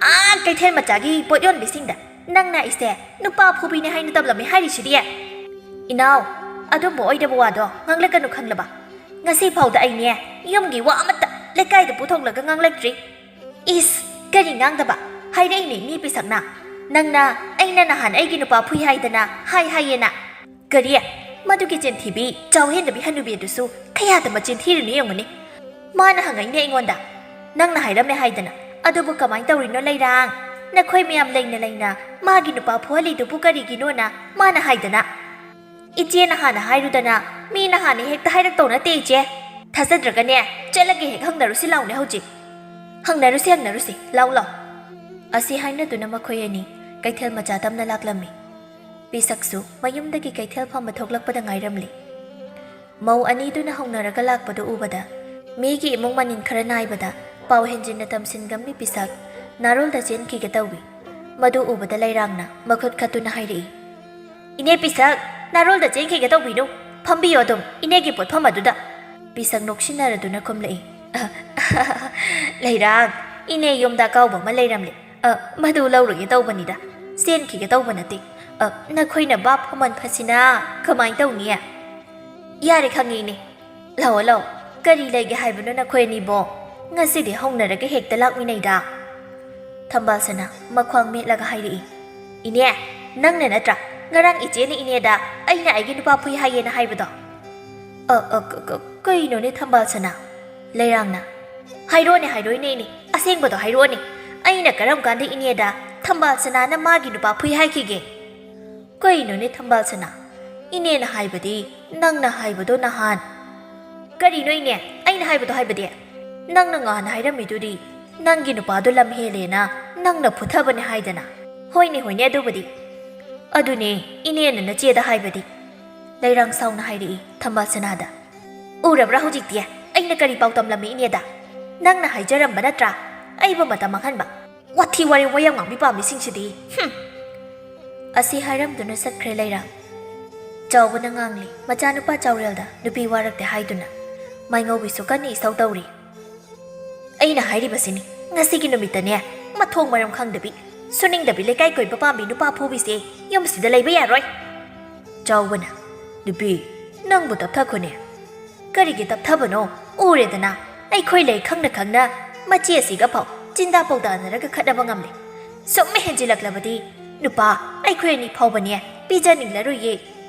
ꯑꯥ, ꯀꯩꯊꯦꯜ ꯃꯆꯥꯒꯤ ꯄꯣꯠ ꯌꯣꯟꯕꯤꯁꯤꯡꯗ ꯅꯪꯅ ꯑꯩꯁꯦ ꯅꯨꯄꯥ ꯐꯨꯕꯤꯅꯦ ꯍꯥꯏꯅ ꯇꯝꯂꯝꯃꯦ ꯍꯥꯏꯔꯤꯁꯤꯗꯤ?" "ꯏꯅꯥꯎ, ꯑꯗꯨꯝꯕ ꯑꯣꯏꯗꯕ ꯋꯥꯗꯣ ꯉꯥꯡꯂꯛꯀꯅꯨ ꯈꯪꯂꯕ? ꯉꯁꯤ ꯐꯥꯎꯗ ꯑꯩꯅꯦ ꯌꯨꯝꯒꯤ ꯋꯥ ꯑꯃꯠꯇ ꯂꯩꯀꯥꯏꯗ ꯄꯨꯊꯣꯛꯂꯒ ꯉꯥꯡꯂꯛꯇ꯭ꯔꯤ꯫ ꯏꯁ, ꯀꯔꯤ ꯉꯥꯡꯗꯕ? ꯍꯥꯏꯔꯛꯏꯅꯦ ꯃꯤ ꯄꯤꯁꯛꯅ꯫ ꯅꯪꯅ ꯑꯩꯅ ꯅꯍꯥꯟ ꯑꯩꯒꯤ ꯅꯨꯄꯥ ꯐꯨꯏ ꯍꯥꯏꯗꯅ ꯍꯥꯏ ꯍꯥꯏꯌꯦꯅ꯫ ꯀꯔꯤ? ꯃꯗꯨꯒꯤ ꯆꯤꯟꯊꯤꯕꯤ, ꯆꯥꯎꯍꯦꯟꯗꯕꯤ ꯍꯅꯨꯕꯤ ꯑꯗꯨꯁꯨ ꯀꯌꯥꯗ ꯃꯆꯤꯟ ꯊꯤꯔꯤꯅꯣ ꯌꯦꯡꯉꯨꯅꯦ꯫ ꯃꯥꯅ ꯍꯪꯉꯛꯏꯅꯦ ꯑꯩꯉꯣꯟꯗ, ꯅꯪꯅ ꯍꯥꯏꯔꯝꯃꯦ ꯍꯥꯏꯗꯅ꯫ ꯑꯗꯨꯕꯨ ꯀꯃꯥꯏꯅ ꯇꯧꯔꯤꯅꯣ ꯂꯩꯔꯥꯡ? ꯅꯈꯣꯏ ꯃꯌꯥꯝ ꯂꯩꯅ ꯂꯩꯅ ꯃꯥꯒꯤ ꯅꯨꯄꯥ ꯐꯨꯍꯜꯂꯤꯗꯨꯕꯨ ꯀꯔꯤꯒꯤꯅꯣꯅ ꯃꯥꯅ ꯍꯥꯏꯗꯅ꯫ ꯏꯆꯦꯅ ꯍꯥꯟꯅ ꯍꯥꯏꯔꯨꯗꯅ, ꯃꯤꯅ ꯍꯥꯟꯅ ꯍꯦꯛꯇ ꯍꯥꯏꯔꯛꯇꯧ ꯅꯠꯇꯦ, ꯏꯆꯦ꯫ ꯊꯥꯖꯗ꯭ꯔꯒꯅꯦ, ꯆꯠꯂꯒ ꯍꯦꯛ ꯍꯪꯅꯔꯨꯁꯤ ꯂꯥꯎꯅꯦ ꯍꯧꯖꯤꯛ꯫ ꯍꯪꯅꯔꯨꯁꯤ, ꯍꯪꯅꯔꯨꯁꯤ, ꯂꯥꯎ, ꯂꯥꯎ꯫ ꯑꯁꯤ ꯍꯥꯏꯅꯗꯨꯅ ꯃꯈꯣꯏ ꯑꯅꯤ ꯀꯩꯊꯦꯜ ꯃꯆꯥ ꯇꯝꯅ ꯂꯥꯛꯂꯝꯃꯤ꯫ ꯄꯤꯁꯛꯁꯨ ꯃꯌꯨꯝꯗꯒꯤ ꯀꯩꯊꯦꯜ ꯐꯝꯕ ꯊꯣꯛꯂꯛꯄꯗ ꯉꯥꯏꯔꯝꯂꯤ꯫ ꯃꯧ ꯑꯅꯤꯗꯨꯅ ꯍꯧꯅꯔꯒ ꯂꯥꯛꯄꯗꯨ ꯎꯕꯗ, ꯃꯤꯒꯤ ꯏꯃꯨꯡ ꯃꯅꯤꯟ ꯈꯔ ꯅꯥꯏꯕꯗ ꯄꯥꯎ ꯍꯦꯟꯖꯤꯟꯅ ꯇꯝꯁꯤꯟꯒꯝꯃꯤ ꯄꯤꯁꯛ ꯅꯥꯔꯣꯜꯗ ꯆꯦꯟꯈꯤꯒꯦ ꯇꯧꯏ꯫ ꯃꯗꯨ ꯎꯕꯗ ꯂꯩꯔꯥꯡꯅ ꯃꯈꯨꯠ ꯈꯠꯇꯨꯅ ꯍꯥꯏꯔꯛꯏ, "ꯏꯅꯦ ꯄꯤꯁꯛ, ꯅꯥꯔꯣꯜꯗ ꯆꯦꯟꯈꯤꯒꯦ ꯇꯧꯕꯤꯅꯨ꯫ ꯐꯝꯕꯤꯌꯨ ꯑꯗꯨꯝ ꯏꯅꯦꯒꯤ ꯄꯣꯠꯐꯝ ꯑꯗꯨꯗ꯫" ꯄꯤꯁꯛ ꯅꯣꯛꯁꯤꯟꯅꯔꯗꯨꯅ ꯈꯨꯝꯂꯛꯏ, "ꯂꯩꯔꯥꯡ, ꯏꯅꯦ ꯌꯨꯝꯗ ꯑꯀꯥꯎꯕ ꯑꯃ ꯂꯩꯔꯝꯂꯦ꯫ ꯑ, ꯃꯗꯨ ꯂꯧꯔꯨꯒꯦ ꯇꯧꯕꯅꯤꯗ, ꯆꯦꯟꯈꯤꯒꯦ ꯇꯧꯕ ꯅꯠꯇꯦ꯫ ꯑ, ꯅꯈꯣꯏꯅ ꯚꯥꯞ ꯐꯃꯟ ꯐꯠꯁꯤꯅ ꯀꯃꯥꯏ ꯇꯧꯅꯤ?" "ꯌꯥꯔꯦ, ꯈꯪꯉꯦ ꯏꯅꯦ꯫ ꯂꯥꯛꯑꯣ, ꯂꯥꯛꯑꯣ꯫ ꯀꯔꯤ ꯂꯩꯒꯦ ꯍꯥꯏꯕꯅꯣ ꯅꯈꯣꯏ ꯑꯅꯤꯕꯣ? ꯉꯁꯤꯗꯤ ꯍꯧꯅꯔꯒ ꯍꯦꯛꯇ ꯂꯥꯛꯃꯤꯟꯅꯩꯗ?" ꯊꯝꯕꯥꯜ ꯁꯅꯥ ꯃꯈ꯭ꯋꯥꯡ ꯃꯦꯠꯂꯒ ꯍꯥꯏꯔꯛꯏ, "ꯏꯅꯦ, ꯅꯪꯅ ꯅꯠꯇ꯭ꯔꯥ ꯉꯔꯥꯡ ꯏꯆꯦꯅ ꯏꯅꯦꯗ ꯑꯩꯅ ꯑꯩꯒꯤ ꯅꯨꯄꯥ ꯐꯨꯏ ꯍꯥꯏꯌꯦꯅ ꯍꯥꯏꯕꯗꯣ?" "ꯑ, ꯑ, ꯀ-, ꯀ-, ꯀꯩꯅꯣꯅꯦ ꯊꯝꯕꯥꯜ ꯁꯅꯥ?" ꯂꯩꯔꯥꯡꯅ, "ꯍꯥꯏꯔꯣꯅꯦ, ꯍꯥꯏꯔꯣꯏꯅꯦ ꯏꯅꯦ, ꯑꯁꯦꯡꯕꯗꯣ ꯍꯥꯏꯔꯣꯅꯦ꯫ ꯑꯩꯅ ꯀꯔꯝ ꯀꯥꯟꯗ ꯏꯅꯦꯗ ꯊꯝꯕꯥꯜ ꯁꯅꯥꯅ ꯃꯥꯒꯤ ꯅꯨꯄꯥ ꯐꯨꯏ ꯍꯥꯏꯈꯤꯒꯦ?" "ꯀꯩꯅꯣꯅꯦ ꯊꯝꯕꯥꯜ ꯁꯅꯥ? ꯏꯅꯦꯅ ꯍꯥꯏꯕꯗꯤ ꯅꯪꯅ ꯍꯥꯏꯕꯗꯣ ꯅꯍꯥꯟ꯫ ꯀꯔꯤꯅꯣ ꯏꯅꯦ? ꯑꯩꯅ ꯍꯥꯏꯕꯗꯣ ꯍꯥꯏꯕꯗꯤ? ꯅꯪꯅ ꯉꯍꯥꯟ ꯍꯥꯏꯔꯝꯃꯤꯗꯨꯗꯤ ꯅꯪꯒꯤ ꯅꯨꯄꯥꯗꯣ ꯂꯝ ꯍꯦꯜꯂꯦꯅ ꯅꯪꯅ ꯐꯨꯊꯕꯅꯦ ꯍꯥꯏꯗꯅ꯫ ꯍꯣꯏꯅꯦ, ꯍꯣꯏꯅꯦ, ꯑꯗꯨꯕꯨꯗꯤ꯫ ꯑꯗꯨꯅꯦ ꯏꯅꯦꯅ ꯅꯆꯦꯗ ꯍꯥꯏꯕꯗꯤ꯫ ꯂꯩꯔꯥꯡ ꯁꯥꯎꯅ ꯍꯥꯏꯔꯛꯏ ꯊꯝꯕꯥꯜ ꯁꯅꯥꯗ꯫ ꯎꯔꯕ꯭ꯔꯥ ꯍꯧꯖꯤꯛꯇꯤ ꯑꯩꯅ ꯀꯔꯤ ꯄꯥꯎ ꯇꯝꯂꯝꯃꯤ ꯏꯅꯦꯗ? ꯅꯪꯅ ꯍꯥꯏꯖꯔꯝꯕ ꯅꯠꯇ꯭ꯔꯥ? ꯑꯩꯕꯨ ꯃꯇꯝ ꯃꯥꯡꯍꯟꯕ꯫ ꯋꯥꯊꯤ ꯋꯥꯔꯦꯝ ꯋꯥꯌꯥꯝ ꯉꯥꯡꯕꯤ ꯄꯥꯝꯃꯤꯁꯤꯡꯁꯤꯗꯤ꯫ ꯍꯨꯝ! ꯑꯁꯤ ꯍꯥꯏꯔꯝꯗꯨꯅ ꯆꯠꯈ꯭ꯔꯦ ꯂꯩꯔꯥꯡ꯫ ꯆꯥꯎꯕꯅ ꯉꯥꯡꯂꯤ, ꯃꯆꯥꯅꯨꯄꯥ ꯆꯥꯎꯔꯦꯜꯗ ꯅꯨꯄꯤ ꯋꯥꯔꯛꯇꯦ ꯍꯥꯏꯗꯨꯅ꯫ ꯃꯥꯏꯉꯧꯕꯤꯁꯨ ꯀꯟꯅ ꯏꯁꯧ ꯇꯧꯔꯤ꯫ ꯑꯩꯅ ꯍꯥꯏꯔꯤꯕꯁꯤꯅꯤ, ꯉꯁꯤꯒꯤ ꯅꯨꯃꯤꯠꯇꯅꯦ, ꯃꯊꯣꯡ ꯃꯔꯝ ꯈꯪꯗꯕꯤ, ꯁꯨꯅꯤꯡꯗꯕꯤ ꯂꯩꯀꯥꯏ ꯀꯣꯏꯕ ꯄꯥꯝꯕꯤ ꯅꯨꯄꯥ ꯐꯨꯕꯤꯁꯦ ꯌꯨꯝꯁꯤꯗ ꯂꯩꯕ ꯌꯥꯔꯣꯏ꯫ ꯆꯥꯎꯕꯅ, ꯅꯨꯄꯤ, ꯅꯪꯕꯨ ꯇꯞꯊꯈꯣꯅꯦ꯫ ꯀꯔꯤꯒꯤ ꯇꯞꯊꯕꯅꯣ? ꯎꯔꯦꯗꯅ, ꯑꯩꯈꯣꯏ ꯂꯩ ꯈꯪꯅ ꯈꯪꯅ ꯃꯆꯦ ꯑꯁꯤꯒ ꯐꯥꯎ ꯆꯤꯟꯗꯥ ꯄꯧꯗꯥꯅꯔꯒ ꯈꯠꯅꯕ ꯉꯝꯂꯦ꯫ ꯁꯨꯝ ꯍꯦꯟꯖꯤꯜꯂꯛꯂꯕꯗꯤ ꯅꯨꯄꯥ ꯑꯩꯈꯣꯏ ꯑꯅꯤ ꯐꯥꯎꯕꯅꯦ ꯄꯤꯖꯅꯤꯡꯂꯔꯣꯏꯌꯦ꯫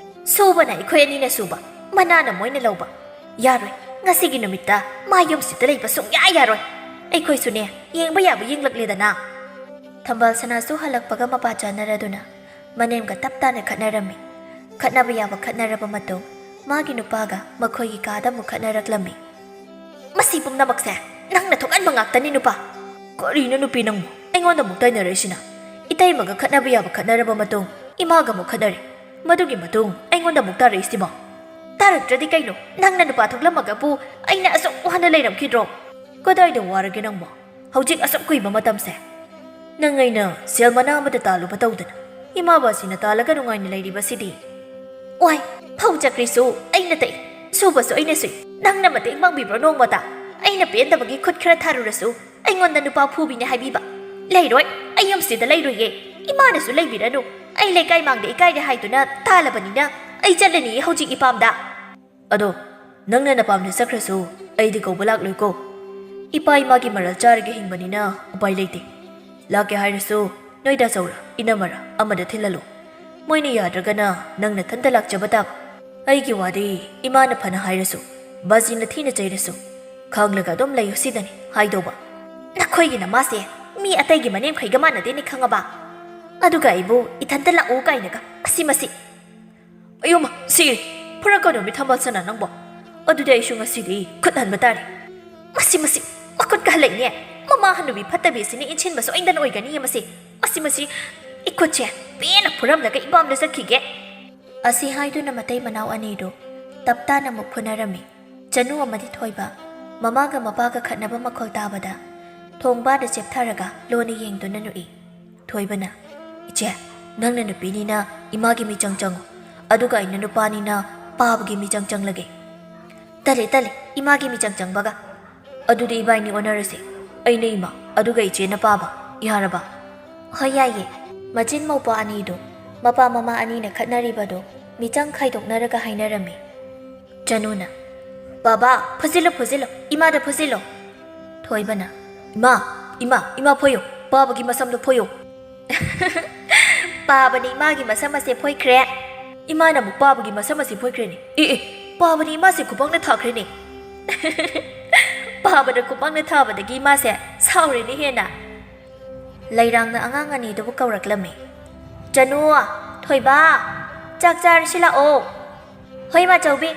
ꯁꯨꯕꯅ ꯑꯩꯈꯣꯏ ꯑꯅꯤꯅ ꯁꯨꯕ, ꯃꯅꯥꯅ ꯃꯣꯏꯅ ꯂꯧꯕ꯫ ꯌꯥꯔꯣꯏ, ꯉꯁꯤꯒꯤ ꯅꯨꯃꯤꯠꯇ ꯃꯥ ꯌꯨꯝꯁꯤꯗ ꯂꯩꯕ ꯁꯨꯡꯌꯥ ꯌꯥꯔꯣꯏ꯫ ꯑꯩꯈꯣꯏꯁꯨꯅꯦ ꯌꯦꯡꯕ ꯌꯥꯕ ꯌꯦꯡꯂꯛꯂꯦꯗꯅ꯫ ꯊꯝꯕꯥꯜ ꯁꯅꯥꯁꯨ ꯍꯜꯂꯛꯄꯒ ꯃꯄꯥ ꯆꯥꯅꯔꯗꯨꯅ ꯃꯅꯦꯝꯒ ꯇꯞ ꯇꯥꯅ ꯈꯠꯅꯔꯝꯃꯤ꯫ ꯈꯠꯅꯕ ꯌꯥꯕ ꯈꯠꯅꯔꯕ ꯃꯇꯨꯡ ꯃꯥꯒꯤ ꯅꯨꯄꯥꯒ ꯃꯈꯣꯏꯒꯤ ꯀꯥꯗ ꯑꯃꯨꯛ ꯈꯠꯅꯔꯛꯂꯝꯃꯤ꯫ ꯃꯁꯤ ꯄꯨꯝꯅꯃꯛꯁꯦ ꯅꯪꯅ ꯊꯣꯛꯍꯟꯕ ꯉꯥꯛꯇꯅꯤ ꯅꯨꯄꯥ꯫ ꯀꯔꯤꯅꯣ ꯅꯨꯄꯤ ꯅꯪꯕꯨ ꯑꯩꯉꯣꯟꯗ ꯑꯃꯨꯛ ꯇꯥꯏꯅꯔꯛꯏꯁꯤꯅ? ꯏꯇꯩꯃꯒ ꯈꯠꯅꯕ ꯌꯥꯕ ꯈꯠꯅꯔꯕ ꯃꯇꯨꯡ ꯏꯃꯥꯒ ꯑꯃꯨꯛ ꯈꯠꯅꯔꯦ꯫ ꯃꯗꯨꯒꯤ ꯃꯇꯨꯡ ꯑꯩꯉꯣꯟꯗ ꯑꯃꯨꯛ ꯇꯥꯔꯛꯏꯁꯤꯕꯣ? ꯇꯥꯔꯛꯇ꯭ꯔꯗꯤ ꯀꯩꯅꯣ? ꯅꯪꯅ ꯅꯨꯄꯥ ꯊꯣꯛꯂꯝꯃꯒꯕꯨ ꯑꯩꯅ ꯑꯁꯨꯛ ꯋꯥꯅ ꯂꯩꯔꯝꯈꯤꯗ꯭ꯔꯣ? ꯀꯗꯥꯏꯗ ꯋꯥꯔꯒꯦ ꯅꯪꯕꯣ? ꯍꯧꯖꯤꯛ ꯑꯁꯨꯛ ꯀꯨꯏꯕ ꯃꯇꯝꯁꯦ ꯅꯪ ꯑꯩꯅ ꯁꯦꯜ ꯃꯅꯥ ꯑꯃꯗ ꯇꯥꯜꯂꯨꯕ ꯇꯧꯗꯅ ꯏꯃꯥ ꯕꯥꯁꯤꯅ ꯇꯥꯜꯂꯒ ꯅꯨꯡꯉꯥꯏꯅ ꯂꯩꯔꯤꯕꯁꯤꯗꯤ꯫ ꯋꯥꯏ, ꯐꯧ ꯆꯀ꯭ꯔꯤꯁꯨ ꯑꯩꯅ ꯇꯛꯏ, ꯁꯨꯕꯁꯨ ꯑꯩꯅ ꯁꯨꯏ꯫ ꯅꯪꯅ ꯃꯇꯦꯡ ꯄꯥꯡꯕꯤꯕ꯭ꯔꯣ ꯅꯣꯡꯃꯇ? ꯑꯩꯅ ꯄꯦꯟꯗꯕꯒꯤ ꯈꯨꯠ ꯈꯔ ꯊꯥꯔꯨꯔꯁꯨ ꯑꯩꯉꯣꯟꯗ ꯅꯨꯄꯥ ꯐꯨꯕꯤꯅꯦ ꯍꯥꯏꯕꯤꯕ? ꯂꯩꯔꯣꯏ, ꯑꯩ ꯌꯨꯝꯁꯤꯗ ꯂꯩꯔꯣꯏꯌꯦ꯫ ꯏꯃꯥꯅꯁꯨ ꯂꯩꯕꯤꯔꯅꯨ꯫ ꯑꯩ ꯂꯩꯀꯥꯏ ꯃꯥꯡꯗ ꯏꯀꯥꯏꯔꯦ ꯍꯥꯏꯗꯨꯅ ꯇꯥꯜꯂꯕꯅꯤꯅ ꯑꯩ ꯆꯠꯂꯅꯤꯌꯦ ꯍꯧꯖꯤꯛ ꯏꯄꯥꯝꯗ꯫ ꯑꯗꯣ ꯅꯪꯅ ꯅꯄꯥꯝꯗ ꯆꯠꯈ꯭ꯔꯁꯨ ꯑꯩꯗꯤ ꯀꯧꯕ ꯂꯥꯛꯂꯣꯏꯀꯣ꯫ ꯏꯄꯥ ꯏꯃꯥꯒꯤ ꯃꯔꯜ ꯆꯥꯔꯒ ꯍꯤꯡꯕꯅꯤꯅ ꯎꯄꯥꯏ ꯂꯩꯇꯦ꯫ ꯂꯥꯛꯀꯦ ꯍꯥꯏꯔꯁꯨ ꯅꯣꯏ ꯗꯥꯆꯧꯔ ꯏꯅꯝꯃꯔ ꯑꯃꯗ ꯊꯤꯜꯍꯜꯂꯣ꯫ ꯃꯣꯏꯅ ꯌꯥꯗ꯭ꯔꯒꯅ ꯅꯪ ꯅꯊꯟꯇ ꯂꯥꯛꯆꯕ ꯇꯥꯕ꯫ ꯑꯩꯒꯤ ꯋꯥꯗꯤ ꯏꯃꯥꯅ ꯐꯅ ꯍꯥꯏꯔꯁꯨ, ꯕꯥꯖꯤꯅ ꯊꯤꯅ ꯆꯩꯔꯁꯨ, ꯈꯥꯡꯂꯒ ꯑꯗꯨꯝ ꯂꯩꯌꯨ ꯁꯤꯗꯅꯤ ꯍꯥꯏꯗꯧꯕ꯫ ꯅꯈꯣꯏꯒꯤ ꯅꯃꯥꯁꯦ ꯃꯤ ꯑꯇꯩꯒꯤ ꯃꯅꯦꯝꯈꯩꯒ ꯃꯥꯟꯅꯗꯦꯅꯦ ꯈꯪꯉꯕ? ꯑꯗꯨꯒ ꯑꯩꯕꯨ ꯏꯊꯟꯇ ꯂꯥꯛꯎ ꯀꯥꯏꯅꯒ, ꯑꯁꯤ ꯃꯁꯤ꯫ ꯑꯌꯣꯃ, ꯁꯤ ꯐꯨꯔꯛꯀꯅꯣꯃꯤ ꯊꯝꯕꯥꯜ ꯁꯅꯥ ꯅꯪꯕꯣ꯫ ꯑꯗꯨꯗꯤ ꯑꯩꯁꯨ ꯉꯁꯤꯗꯤ ꯈꯨꯠ ꯍꯟꯕ ꯇꯥꯔꯦ꯫ ꯃꯁꯤ, ꯃꯁꯤ, ꯃꯈꯨꯠ ꯀꯥ ꯍꯜꯂꯛꯏꯅꯦ꯫ ꯃꯃꯥ ꯍꯟꯅꯨꯕꯤ ꯐꯠꯇꯕꯤ ꯑꯁꯤꯅ ꯏꯟꯁꯤꯟꯕ ꯁꯣꯏꯗꯅ ꯑꯣꯏꯒꯅꯤꯌꯦ ꯃꯁꯤ꯫ ꯃꯁꯤ, ꯃꯁꯤ, ꯏꯈꯨꯠꯁꯦ ꯄꯦꯟꯅ ꯐꯨꯔꯝꯂꯒ ꯏꯄꯥꯝꯗ ꯆꯠꯈꯤꯒꯦ꯫ ꯑꯁꯤ ꯍꯥꯏꯗꯨꯅ ꯃꯇꯩ ꯃꯅꯥꯎ ꯑꯅꯤꯗꯨ ꯇꯞ ꯇꯥꯅ ꯑꯃꯨꯛ ꯐꯨꯅꯔꯝꯃꯤ꯫ ꯆꯅꯨ ꯑꯃꯗꯤ ꯊꯣꯏꯕ ꯃꯃꯥꯒ ꯃꯄꯥꯒ ꯈꯠꯅꯕ ꯃꯈꯣꯜ ꯇꯥꯕꯗ ꯊꯣꯡꯕꯥꯗ ꯆꯦꯞꯊꯔꯒ ꯂꯣꯟꯅ ꯌꯦꯡꯗꯨꯅ ꯅꯣꯛꯏ꯫ ꯊꯣꯏꯕꯅ, "ꯏꯆꯦ, ꯅꯪꯅ ꯅꯨꯄꯤꯅꯤꯅ ꯏꯃꯥꯒꯤ ꯃꯤꯆꯪ ꯆꯪꯉꯨ, ꯑꯗꯨꯒ ꯑꯩꯅ ꯅꯨꯄꯥꯅꯤꯅ ꯄꯥꯕꯒꯤ ꯃꯤꯆꯪ ꯆꯪꯂꯒꯦ꯫" "ꯇꯜꯂꯦ, ꯇꯜꯂꯦ, ꯏꯃꯥꯒꯤ ꯃꯤꯆꯪ ꯆꯪꯕꯒ꯫" "ꯑꯗꯨꯗꯤ ꯏꯕꯥꯏꯅꯤ ꯑꯣꯟꯅꯔꯁꯦ, ꯑꯩꯅ ꯏꯃꯥ, ꯑꯗꯨꯒ ꯏꯆꯦꯅ ꯄꯥꯕ, ꯌꯥꯔꯕ?" "ꯍꯣꯏ, ꯌꯥꯏꯌꯦ꯫" ꯃꯆꯤꯟ ꯃꯧꯄ꯭ꯋꯥ ꯑꯅꯤꯗꯨ ꯃꯄꯥ ꯃꯃꯥ ꯑꯅꯤꯅ ꯈꯠꯅꯔꯤꯕꯗꯨ ꯃꯤꯆꯪ ꯈꯥꯏꯗꯣꯛꯅꯔꯒ ꯍꯥꯏꯅꯔꯝꯃꯤ꯫ ꯆꯅꯨꯅ, "ꯕꯥꯕꯥ, ꯐꯨꯖꯤꯜꯂꯨ, ꯐꯨꯖꯤꯜꯂꯨ, ꯏꯃꯥꯗ ꯐꯨꯖꯤꯜꯂꯨ꯫" ꯊꯣꯏꯕꯅ, "ꯏꯃꯥ, ꯏꯃꯥ, ꯏꯃꯥ ꯐꯣꯏꯌꯨ, ꯄꯥꯕꯒꯤ ꯃꯁꯝꯗꯣ ꯐꯣꯏꯌꯨ꯫" "ꯄꯥꯕꯅ ꯏꯃꯥꯒꯤ ꯃꯁꯝ ꯑꯁꯦ ꯐꯣꯏꯈ꯭ꯔꯦ꯫" "ꯏꯃꯥꯅ ꯑꯃꯨꯛ ꯄꯥꯕꯒꯤ ꯃꯁꯝ ꯑꯁꯦ ꯐꯣꯏꯈ꯭ꯔꯦꯅꯦ꯫ ꯑꯦ, ꯑꯦ, ꯄꯥꯕꯅ ꯏꯃꯥꯁꯦ ꯈꯨꯄꯥꯛꯅ ꯊꯥꯈ꯭ꯔꯦꯅꯦ꯫" ꯄꯥꯕꯅ ꯈꯨꯄꯥꯛꯅ ꯊꯥꯕꯗꯒꯤ ꯏꯃꯥꯁꯦ ꯁꯥꯎꯔꯦꯅꯦ ꯍꯦꯟꯅ꯫ ꯂꯩꯔꯥꯡꯅ ꯑꯉꯥꯡ ꯑꯅꯤꯗꯨꯕꯨ ꯀꯧꯔꯛꯂꯝꯃꯤ꯫ "ꯆꯅꯨ, ꯊꯣꯏꯕ, ꯆꯥꯛ ꯆꯥꯔꯁꯤ ꯂꯥꯛꯑꯣ꯫" "ꯍꯣꯏ, ꯃꯥꯆꯧꯕꯤ꯫"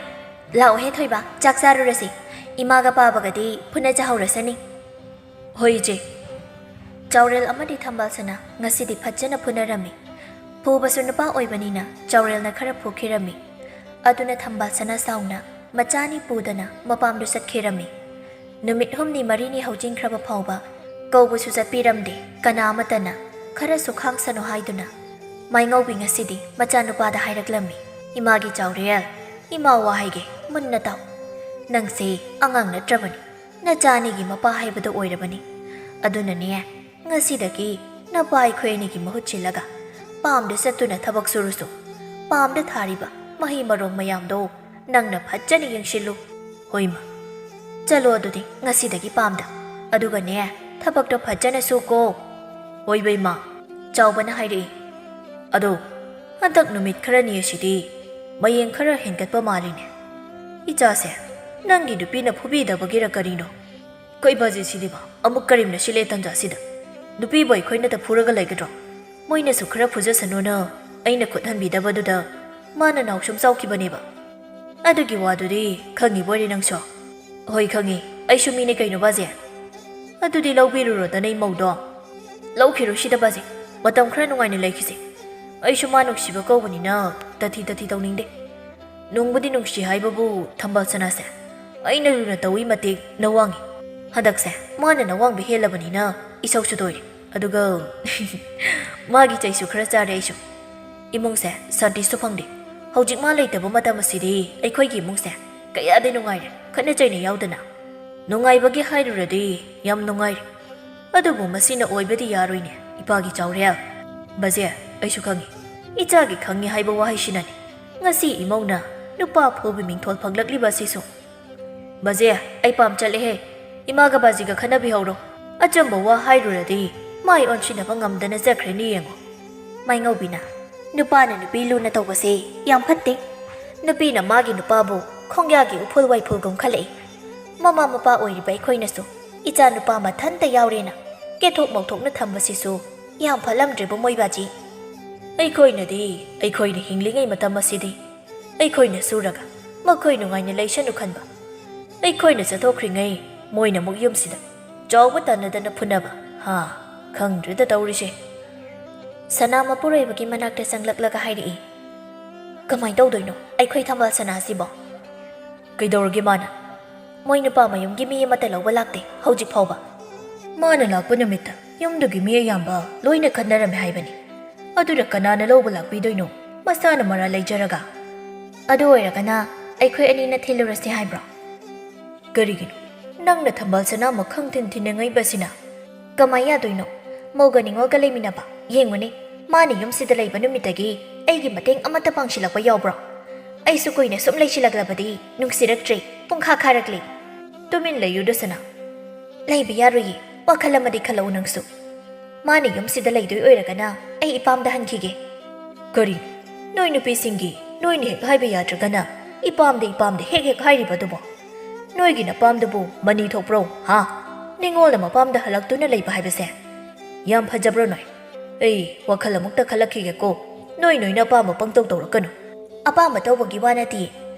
"ꯂꯥꯛꯑꯣꯍꯦ ꯊꯣꯏꯕ, ꯆꯥꯛ ꯆꯥꯔꯨꯔꯁꯤ꯫ ꯏꯃꯥꯒ ꯄꯥꯕꯒꯗꯤ ꯐꯨꯅꯖꯍꯧꯔꯁꯅꯤ꯫" "ꯍꯣꯏ ꯏꯆꯦ꯫" ꯆꯥꯎꯔꯦꯜ ꯑꯃꯗꯤ ꯊꯝꯕꯥꯜ ꯁꯅꯥ ꯉꯁꯤꯗꯤ ꯐꯖꯅ ꯐꯨꯅꯔꯝꯃꯤ꯫ ꯐꯨꯕꯁꯨ ꯅꯨꯄꯥ ꯑꯣꯏꯕꯅꯤꯅ ꯆꯥꯎꯔꯦꯜꯅ ꯈꯔ ꯐꯨꯈꯤꯔꯝꯃꯤ꯫ ꯑꯗꯨꯅ ꯊꯝꯕꯥꯜ ꯁꯅꯥ ꯁꯥꯎꯅ ꯃꯆꯥꯅꯤ ꯄꯨꯗꯅ ꯃꯄꯥꯝꯗ ꯆꯠꯈꯤꯔꯝꯃꯤ꯫ ꯅꯨꯃꯤꯠ ꯍꯨꯝꯅꯤ ꯃꯔꯤꯅꯤ ꯍꯧꯖꯤꯟꯈ꯭ꯔꯕ ꯐꯥꯎꯕ ꯀꯧꯕꯁꯨ ꯆꯠꯄꯤꯔꯝꯗꯦ ꯀꯅꯥ ꯑꯃꯠꯇꯅ꯫ ꯈꯔꯁꯨ ꯈꯥꯡꯁꯅꯨ ꯍꯥꯏꯗꯨꯅ ꯃꯥꯏꯉꯧꯕꯤ ꯉꯁꯤꯗꯤ ꯃꯆꯥꯅꯨꯄꯥꯗ ꯍꯥꯏꯔꯛꯂꯝꯃꯤ, "ꯏꯃꯥꯒꯤ ꯆꯥꯎꯔꯦꯜ, ꯏꯃꯥ ꯋꯥ ꯍꯥꯏꯒꯦ, ꯃꯨꯟꯅ ꯇꯥꯎ꯫ ꯅꯪꯁꯦ ꯑꯉꯥꯡ ꯅꯠꯇ꯭ꯔꯕꯅꯤ, ꯅꯆꯥ ꯑꯅꯤꯒꯤ ꯃꯄꯥ ꯍꯥꯏꯕꯗꯨ ꯑꯣꯏꯔꯕꯅꯤ꯫ ꯑꯗꯨꯅꯅꯦ, ꯉꯁꯤꯗꯒꯤ ꯅꯄꯥ ꯑꯩꯈꯣꯏ ꯑꯅꯤꯒꯤ ꯃꯍꯨꯠ ꯁꯤꯜꯂꯒ ꯄꯥꯝꯗ ꯆꯠꯇꯨꯅ ꯊꯕꯛ ꯁꯨꯔꯨꯁꯨ꯫ ꯄꯥꯝꯗ ꯊꯥꯔꯤꯕ ꯃꯍꯩ ꯃꯔꯣꯡ ꯃꯌꯥꯝꯗꯣ ꯅꯪꯅ ꯐꯖꯅ ꯌꯦꯡꯁꯤꯜꯂꯨ꯫" "ꯍꯣꯏ ꯏꯃꯥ꯫ ꯆꯠꯂꯣ ꯑꯗꯨꯗꯤ ꯉꯁꯤꯗꯒꯤ ꯄꯥꯝꯗ꯫ ꯑꯗꯨꯒꯅꯦ, ꯊꯕꯛꯇꯣ ꯐꯖꯅ ꯁꯨꯀꯣ꯫" "ꯍꯣꯏꯕ ꯏꯃꯥ꯫" ꯆꯥꯎꯕꯅ ꯍꯥꯏꯔꯛꯏ꯫ "ꯑꯗꯣ ꯍꯟꯗꯛ ꯅꯨꯃꯤꯠ ꯈꯔꯅꯤ ꯑꯁꯤꯗꯤ ꯃꯌꯦꯡ ꯈꯔ ꯍꯦꯟꯒꯠꯄ ꯃꯥꯜꯂꯤꯅꯦ꯫ ꯏꯆꯥꯁꯦ ꯅꯪꯒꯤ ꯅꯨꯄꯤꯅ ꯐꯨꯕꯤꯗꯕꯒꯤꯔ ꯀꯔꯤꯅꯣ? ꯀꯩ ꯕꯥꯖꯤ ꯁꯤꯗꯤꯕ ꯑꯃꯨꯛ ꯀꯔꯤꯝꯅ ꯁꯤꯜꯂꯦ ꯇꯟꯖꯥꯁꯤꯗ? ꯅꯨꯄꯤꯕꯨ ꯑꯩꯈꯣꯏꯅꯗ ꯐꯨꯔꯒ ꯂꯩꯒꯗ꯭ꯔꯣ? ꯃꯣꯏꯅꯁꯨ ꯈꯔ ꯐꯨꯖꯁꯅꯨꯅ ꯑꯩꯅ ꯈꯨꯠ ꯍꯟꯕꯤꯗꯕꯗꯨꯗ ꯃꯥꯅ ꯅꯥꯎꯁꯨꯝ ꯆꯥꯎꯈꯤꯕꯅꯦꯕ꯫" ꯑꯗꯨꯒꯤ ꯋꯥꯗꯨꯗꯤ ꯈꯪꯉꯤꯕꯣꯏꯔꯦ ꯅꯪꯁꯨ꯫ ꯍꯣꯏ ꯈꯪꯉꯤ, ꯑꯩꯁꯨ ꯃꯤꯅꯦ ꯀꯩꯅꯣ ꯕꯥꯖꯦ꯫ ꯑꯗꯨꯗꯤ ꯂꯧꯕꯤꯔꯨꯔꯣꯗꯅ ꯏꯃꯧꯗꯣ꯫ ꯂꯧꯈꯤꯔꯣꯏꯁꯤꯗ ꯕꯥꯖꯦ, ꯃꯇꯝ ꯈꯔ ꯅꯨꯡꯉꯥꯏꯅ ꯂꯩꯈꯤꯁꯦ꯫ ꯑꯩꯁꯨ ꯃꯥ ꯅꯨꯡꯁꯤꯕ ꯀꯧꯕꯅꯤꯅ ꯇꯊꯤ ꯇꯊꯤ ꯇꯧꯅꯤꯡꯗꯦ꯫ ꯅꯨꯡꯕꯨꯗꯤ ꯅꯨꯡꯁꯤ ꯍꯥꯏꯕꯕꯨ ꯊꯝꯕꯥꯜ ꯁꯅꯥꯁꯦ ꯑꯩꯅ ꯂꯨꯅ ꯇꯧꯏ ꯃꯇꯤꯛ ꯅꯋꯥꯡꯉꯤ꯫ ꯍꯟꯗꯛꯁꯦ ꯃꯥꯅ ꯅꯋꯥꯡꯕ ꯍꯦꯜꯂꯕꯅꯤꯅ ꯏꯁꯧꯁꯨ ꯇꯣꯏꯔꯦ꯫ ꯑꯗꯨꯒ ꯃꯥꯒꯤ ꯆꯩꯁꯨ ꯈꯔ ꯆꯥꯔꯦ ꯑꯩꯁꯨ꯫ ꯏꯃꯨꯡꯁꯦ ꯁꯥꯟꯇꯤꯁꯨ ꯐꯪꯗꯦ꯫ ꯍꯧꯖꯤꯛ ꯃꯥ ꯂꯩꯇꯕ ꯃꯇꯝ ꯑꯁꯤꯗꯤ ꯑꯩꯈꯣꯏꯒꯤ ꯏꯃꯨꯡꯁꯦ ꯀꯌꯥꯗꯤ ꯅꯨꯡꯉꯥꯏꯔꯦ, ꯈꯠꯅ ꯆꯩꯅ ꯌꯥꯎꯗꯅ꯫ ꯅꯨꯡꯉꯥꯏꯕꯒꯤ ꯍꯥꯏꯔꯨꯔꯗꯤ ꯌꯥꯝ ꯅꯨꯡꯉꯥꯏꯔꯦ꯫ ꯑꯗꯨꯕꯨ ꯃꯁꯤꯅ ꯑꯣꯏꯕꯗꯤ ꯌꯥꯔꯣꯏꯅꯦ, ꯏꯄꯥꯒꯤ ꯆꯥꯎꯔꯦꯜ꯫ ꯕꯖꯦ, ꯑꯩꯁꯨ ꯈꯪꯉꯤ꯫ ꯏꯆꯥꯒꯤ ꯈꯪꯉꯤ ꯍꯥꯏꯕ ꯋꯥꯍꯩꯁꯤꯅꯅꯤ ꯉꯁꯤ ꯏꯃꯧꯅ ꯅꯨꯄꯥ ꯐꯨꯕꯤ ꯃꯤꯡꯊꯣꯜ ꯐꯪꯂꯛꯂꯤꯕ ꯑꯁꯤꯁꯨ꯫ ꯕꯖꯦ, ꯑꯩ ꯄꯥꯝ ꯆꯠꯂꯦꯍꯦ꯫ ꯏꯃꯥꯒ ꯕꯥꯖꯤꯒ ꯈꯟꯅꯕꯤꯍꯧꯔꯣ꯫ ꯑꯆꯝꯕ ꯋꯥ ꯍꯥꯏꯔꯨꯔꯗꯤ ꯃꯥꯏ ꯑꯣꯟꯁꯤꯟꯅꯕ ꯉꯝꯗꯅ ꯆꯠꯈ꯭ꯔꯦꯅꯦ ꯌꯦꯡꯉꯣ꯫ ꯃꯥꯏꯉꯧꯕꯤꯅ, ꯅꯨꯄꯥꯅ ꯅꯨꯄꯤ ꯂꯨꯅ ꯇꯧꯕꯁꯦ ꯌꯥꯝ ꯐꯠꯇꯦ꯫ ꯅꯨꯄꯤꯅ ꯃꯥꯒꯤ ꯅꯨꯄꯥꯕꯨ ꯈꯣꯡꯌꯥꯒꯤ ꯎꯐꯨꯜ ꯋꯥꯏꯐꯨꯜꯒꯨꯝ ꯈꯜꯂꯛꯏ꯫ ꯃꯃꯥ ꯃꯄꯥ ꯑꯣꯏꯔꯤꯕ ꯑꯩꯈꯣꯏꯅꯁꯨ ꯏꯆꯥ ꯅꯨꯄꯥ ꯃꯊꯟꯇ ꯌꯥꯎꯔꯦꯅ ꯀꯦꯊꯣꯛ ꯃꯧꯊꯣꯛꯅ ꯊꯝꯕꯁꯤꯁꯨ ꯌꯥꯝ ꯐꯠꯂꯝꯗ꯭ꯔꯦꯕꯨ ꯃꯣꯏ ꯕꯥꯖꯤ꯫ ꯑꯩꯈꯣꯏꯅꯗꯤ ꯑꯩꯈꯣꯏꯅ ꯍꯤꯡꯂꯤꯉꯩ ꯃꯇꯝ ꯑꯁꯤꯗꯤ ꯑꯩꯈꯣꯏꯅ ꯁꯨꯔꯒ ꯃꯈꯣꯏ ꯅꯨꯡꯉꯥꯏꯅ ꯂꯩꯁꯅꯨ ꯈꯟꯕ꯫ ꯑꯩꯈꯣꯏꯅ ꯆꯠꯊꯣꯛꯈ꯭ꯔꯤꯉꯩ ꯃꯣꯏꯅ ꯑꯃꯨꯛ ꯌꯨꯝꯁꯤꯗ ꯆꯥꯎꯕ ꯇꯥꯟꯅꯗꯅ ꯐꯨꯅꯕ꯫ ꯍꯥ, ꯈꯪꯗ꯭ꯔꯦꯗ ꯇꯧꯔꯤꯁꯦ꯫ ꯁꯅꯥ ꯃꯄꯨꯔꯣꯏꯕꯒꯤ ꯃꯅꯥꯛꯇ ꯆꯪꯂꯛꯂꯒ ꯍꯥꯏꯔꯛꯏ, "ꯀꯃꯥꯏ ꯇꯧꯗꯣꯏꯅꯣ ꯑꯩꯈꯣꯏ ꯊꯝꯕꯥꯜ ꯁꯅꯥꯁꯤꯕꯣ?" "ꯀꯩꯗꯧꯔꯒꯦ ꯃꯥꯅ?" "ꯃꯣꯏ ꯅꯨꯄꯥ ꯃꯌꯨꯝꯒꯤ ꯃꯤ ꯑꯃꯠꯇ ꯂꯧꯕ ꯂꯥꯛꯇꯦ ꯍꯧꯖꯤꯛ ꯐꯥꯎꯕ꯫ ꯃꯥꯅ ꯂꯥꯛꯄ ꯅꯨꯃꯤꯠꯇ ꯌꯨꯝꯗꯨꯒꯤ ꯃꯤ ꯑꯌꯥꯝꯕ ꯂꯣꯏꯅ ꯈꯟꯅꯔꯝꯃꯦ ꯍꯥꯏꯕꯅꯤ꯫ ꯑꯗꯨꯅ ꯀꯅꯥꯅ ꯂꯧꯕ ꯂꯥꯛꯄꯤꯗꯣꯏꯅꯣ? ꯃꯁꯥꯅ ꯃꯔꯥ ꯂꯩꯖꯔꯒ꯫ ꯑꯗꯨ ꯑꯣꯏꯔꯒꯅ ꯑꯩꯈꯣꯏ ꯑꯅꯤꯅ ꯊꯤꯜꯂꯨꯔꯁꯤ ꯍꯥꯏꯕ꯭ꯔꯣ?" "ꯀꯔꯤꯒꯤꯅꯣ? ꯅꯪꯅ ꯊꯝꯕꯥꯜ ꯁꯅꯥ ꯃꯈꯪ ꯊꯤꯟ ꯊꯤꯟꯅ ꯉꯩꯕꯁꯤꯅ?" "ꯀꯃꯥꯏ ꯌꯥꯗꯣꯏꯅꯣ? ꯃꯧꯒ ꯅꯤꯉꯣꯜꯒ ꯂꯩꯃꯤꯟꯅꯕ ꯌꯦꯡꯉꯨꯅꯦ꯫ ꯃꯥꯅ ꯌꯨꯝꯁꯤꯗ ꯂꯩꯕ ꯅꯨꯃꯤꯠꯇꯒꯤ ꯑꯩꯒꯤ ꯃꯇꯦꯡ ꯑꯃꯠꯇ ꯄꯥꯡꯁꯤꯜꯂꯛꯄ ꯌꯥꯎꯕ꯭ꯔꯣ? ꯑꯩꯁꯨ ꯀꯨꯏꯅ ꯁꯨꯝ ꯂꯩꯁꯤꯜꯂꯛꯂꯕꯗꯤ ꯅꯨꯡꯁꯤꯔꯛꯇ꯭ꯔꯦ, ꯄꯨꯡꯈꯥ ꯈꯥꯔꯛꯂꯦ꯫" "ꯇꯨꯃꯤꯟ ꯂꯩꯌꯨꯗ ꯁꯅꯥ꯫ ꯂꯩꯕ ꯌꯥꯔꯣꯏꯌꯦ, ꯋꯥꯈꯜ ꯑꯃꯗꯤ ꯈꯜꯂꯛꯎ ꯅꯪꯁꯨ꯫ ꯃꯥꯅ ꯌꯨꯝꯁꯤꯗ ꯂꯩꯗꯣꯏ ꯑꯣꯏꯔꯒꯅ ꯑꯩ ꯏꯄꯥꯝꯗ ꯍꯟꯈꯤꯒꯦ꯫" "ꯀꯔꯤ? ꯅꯣꯏ ꯅꯨꯄꯤꯁꯤꯡꯒꯤ ꯅꯣꯏꯅ ꯍꯦꯛ ꯍꯥꯏꯕ ꯌꯥꯗ꯭ꯔꯒꯅ ꯏꯄꯥꯝꯗ ꯏꯄꯥꯝꯗ ꯍꯦꯛ ꯍꯦꯛ ꯍꯥꯏꯔꯤꯕ ꯑꯗꯨꯕꯣ? ꯅꯣꯏꯒꯤ ꯅꯄꯥꯝꯗꯨꯕꯨ ꯃꯅꯤ ꯊꯣꯛꯄ꯭ꯔꯣ, ꯍꯥ? ꯅꯤꯉꯣꯜꯅ ꯃꯄꯥꯝꯗ ꯍꯜꯂꯛꯇꯨꯅ ꯂꯩꯕ ꯍꯥꯏꯕꯁꯦ ꯌꯥꯝ ꯐꯖꯕ꯭ꯔꯣ ꯅꯣꯏ? ꯑꯩ ꯋꯥꯈꯜ ꯑꯃꯨꯛꯇ ꯈꯜꯂꯛꯈꯤꯒꯦꯀꯣ꯫ ꯅꯣꯏ ꯅꯣꯏꯅ ꯑꯄꯥꯝꯕ ꯄꯪꯇꯧ ꯇꯧꯔꯛꯀꯅꯨ꯫" "ꯑꯄꯥꯝꯕ ꯇꯧꯕꯒꯤ ꯋꯥ ꯅꯠꯇꯤꯌꯦ꯫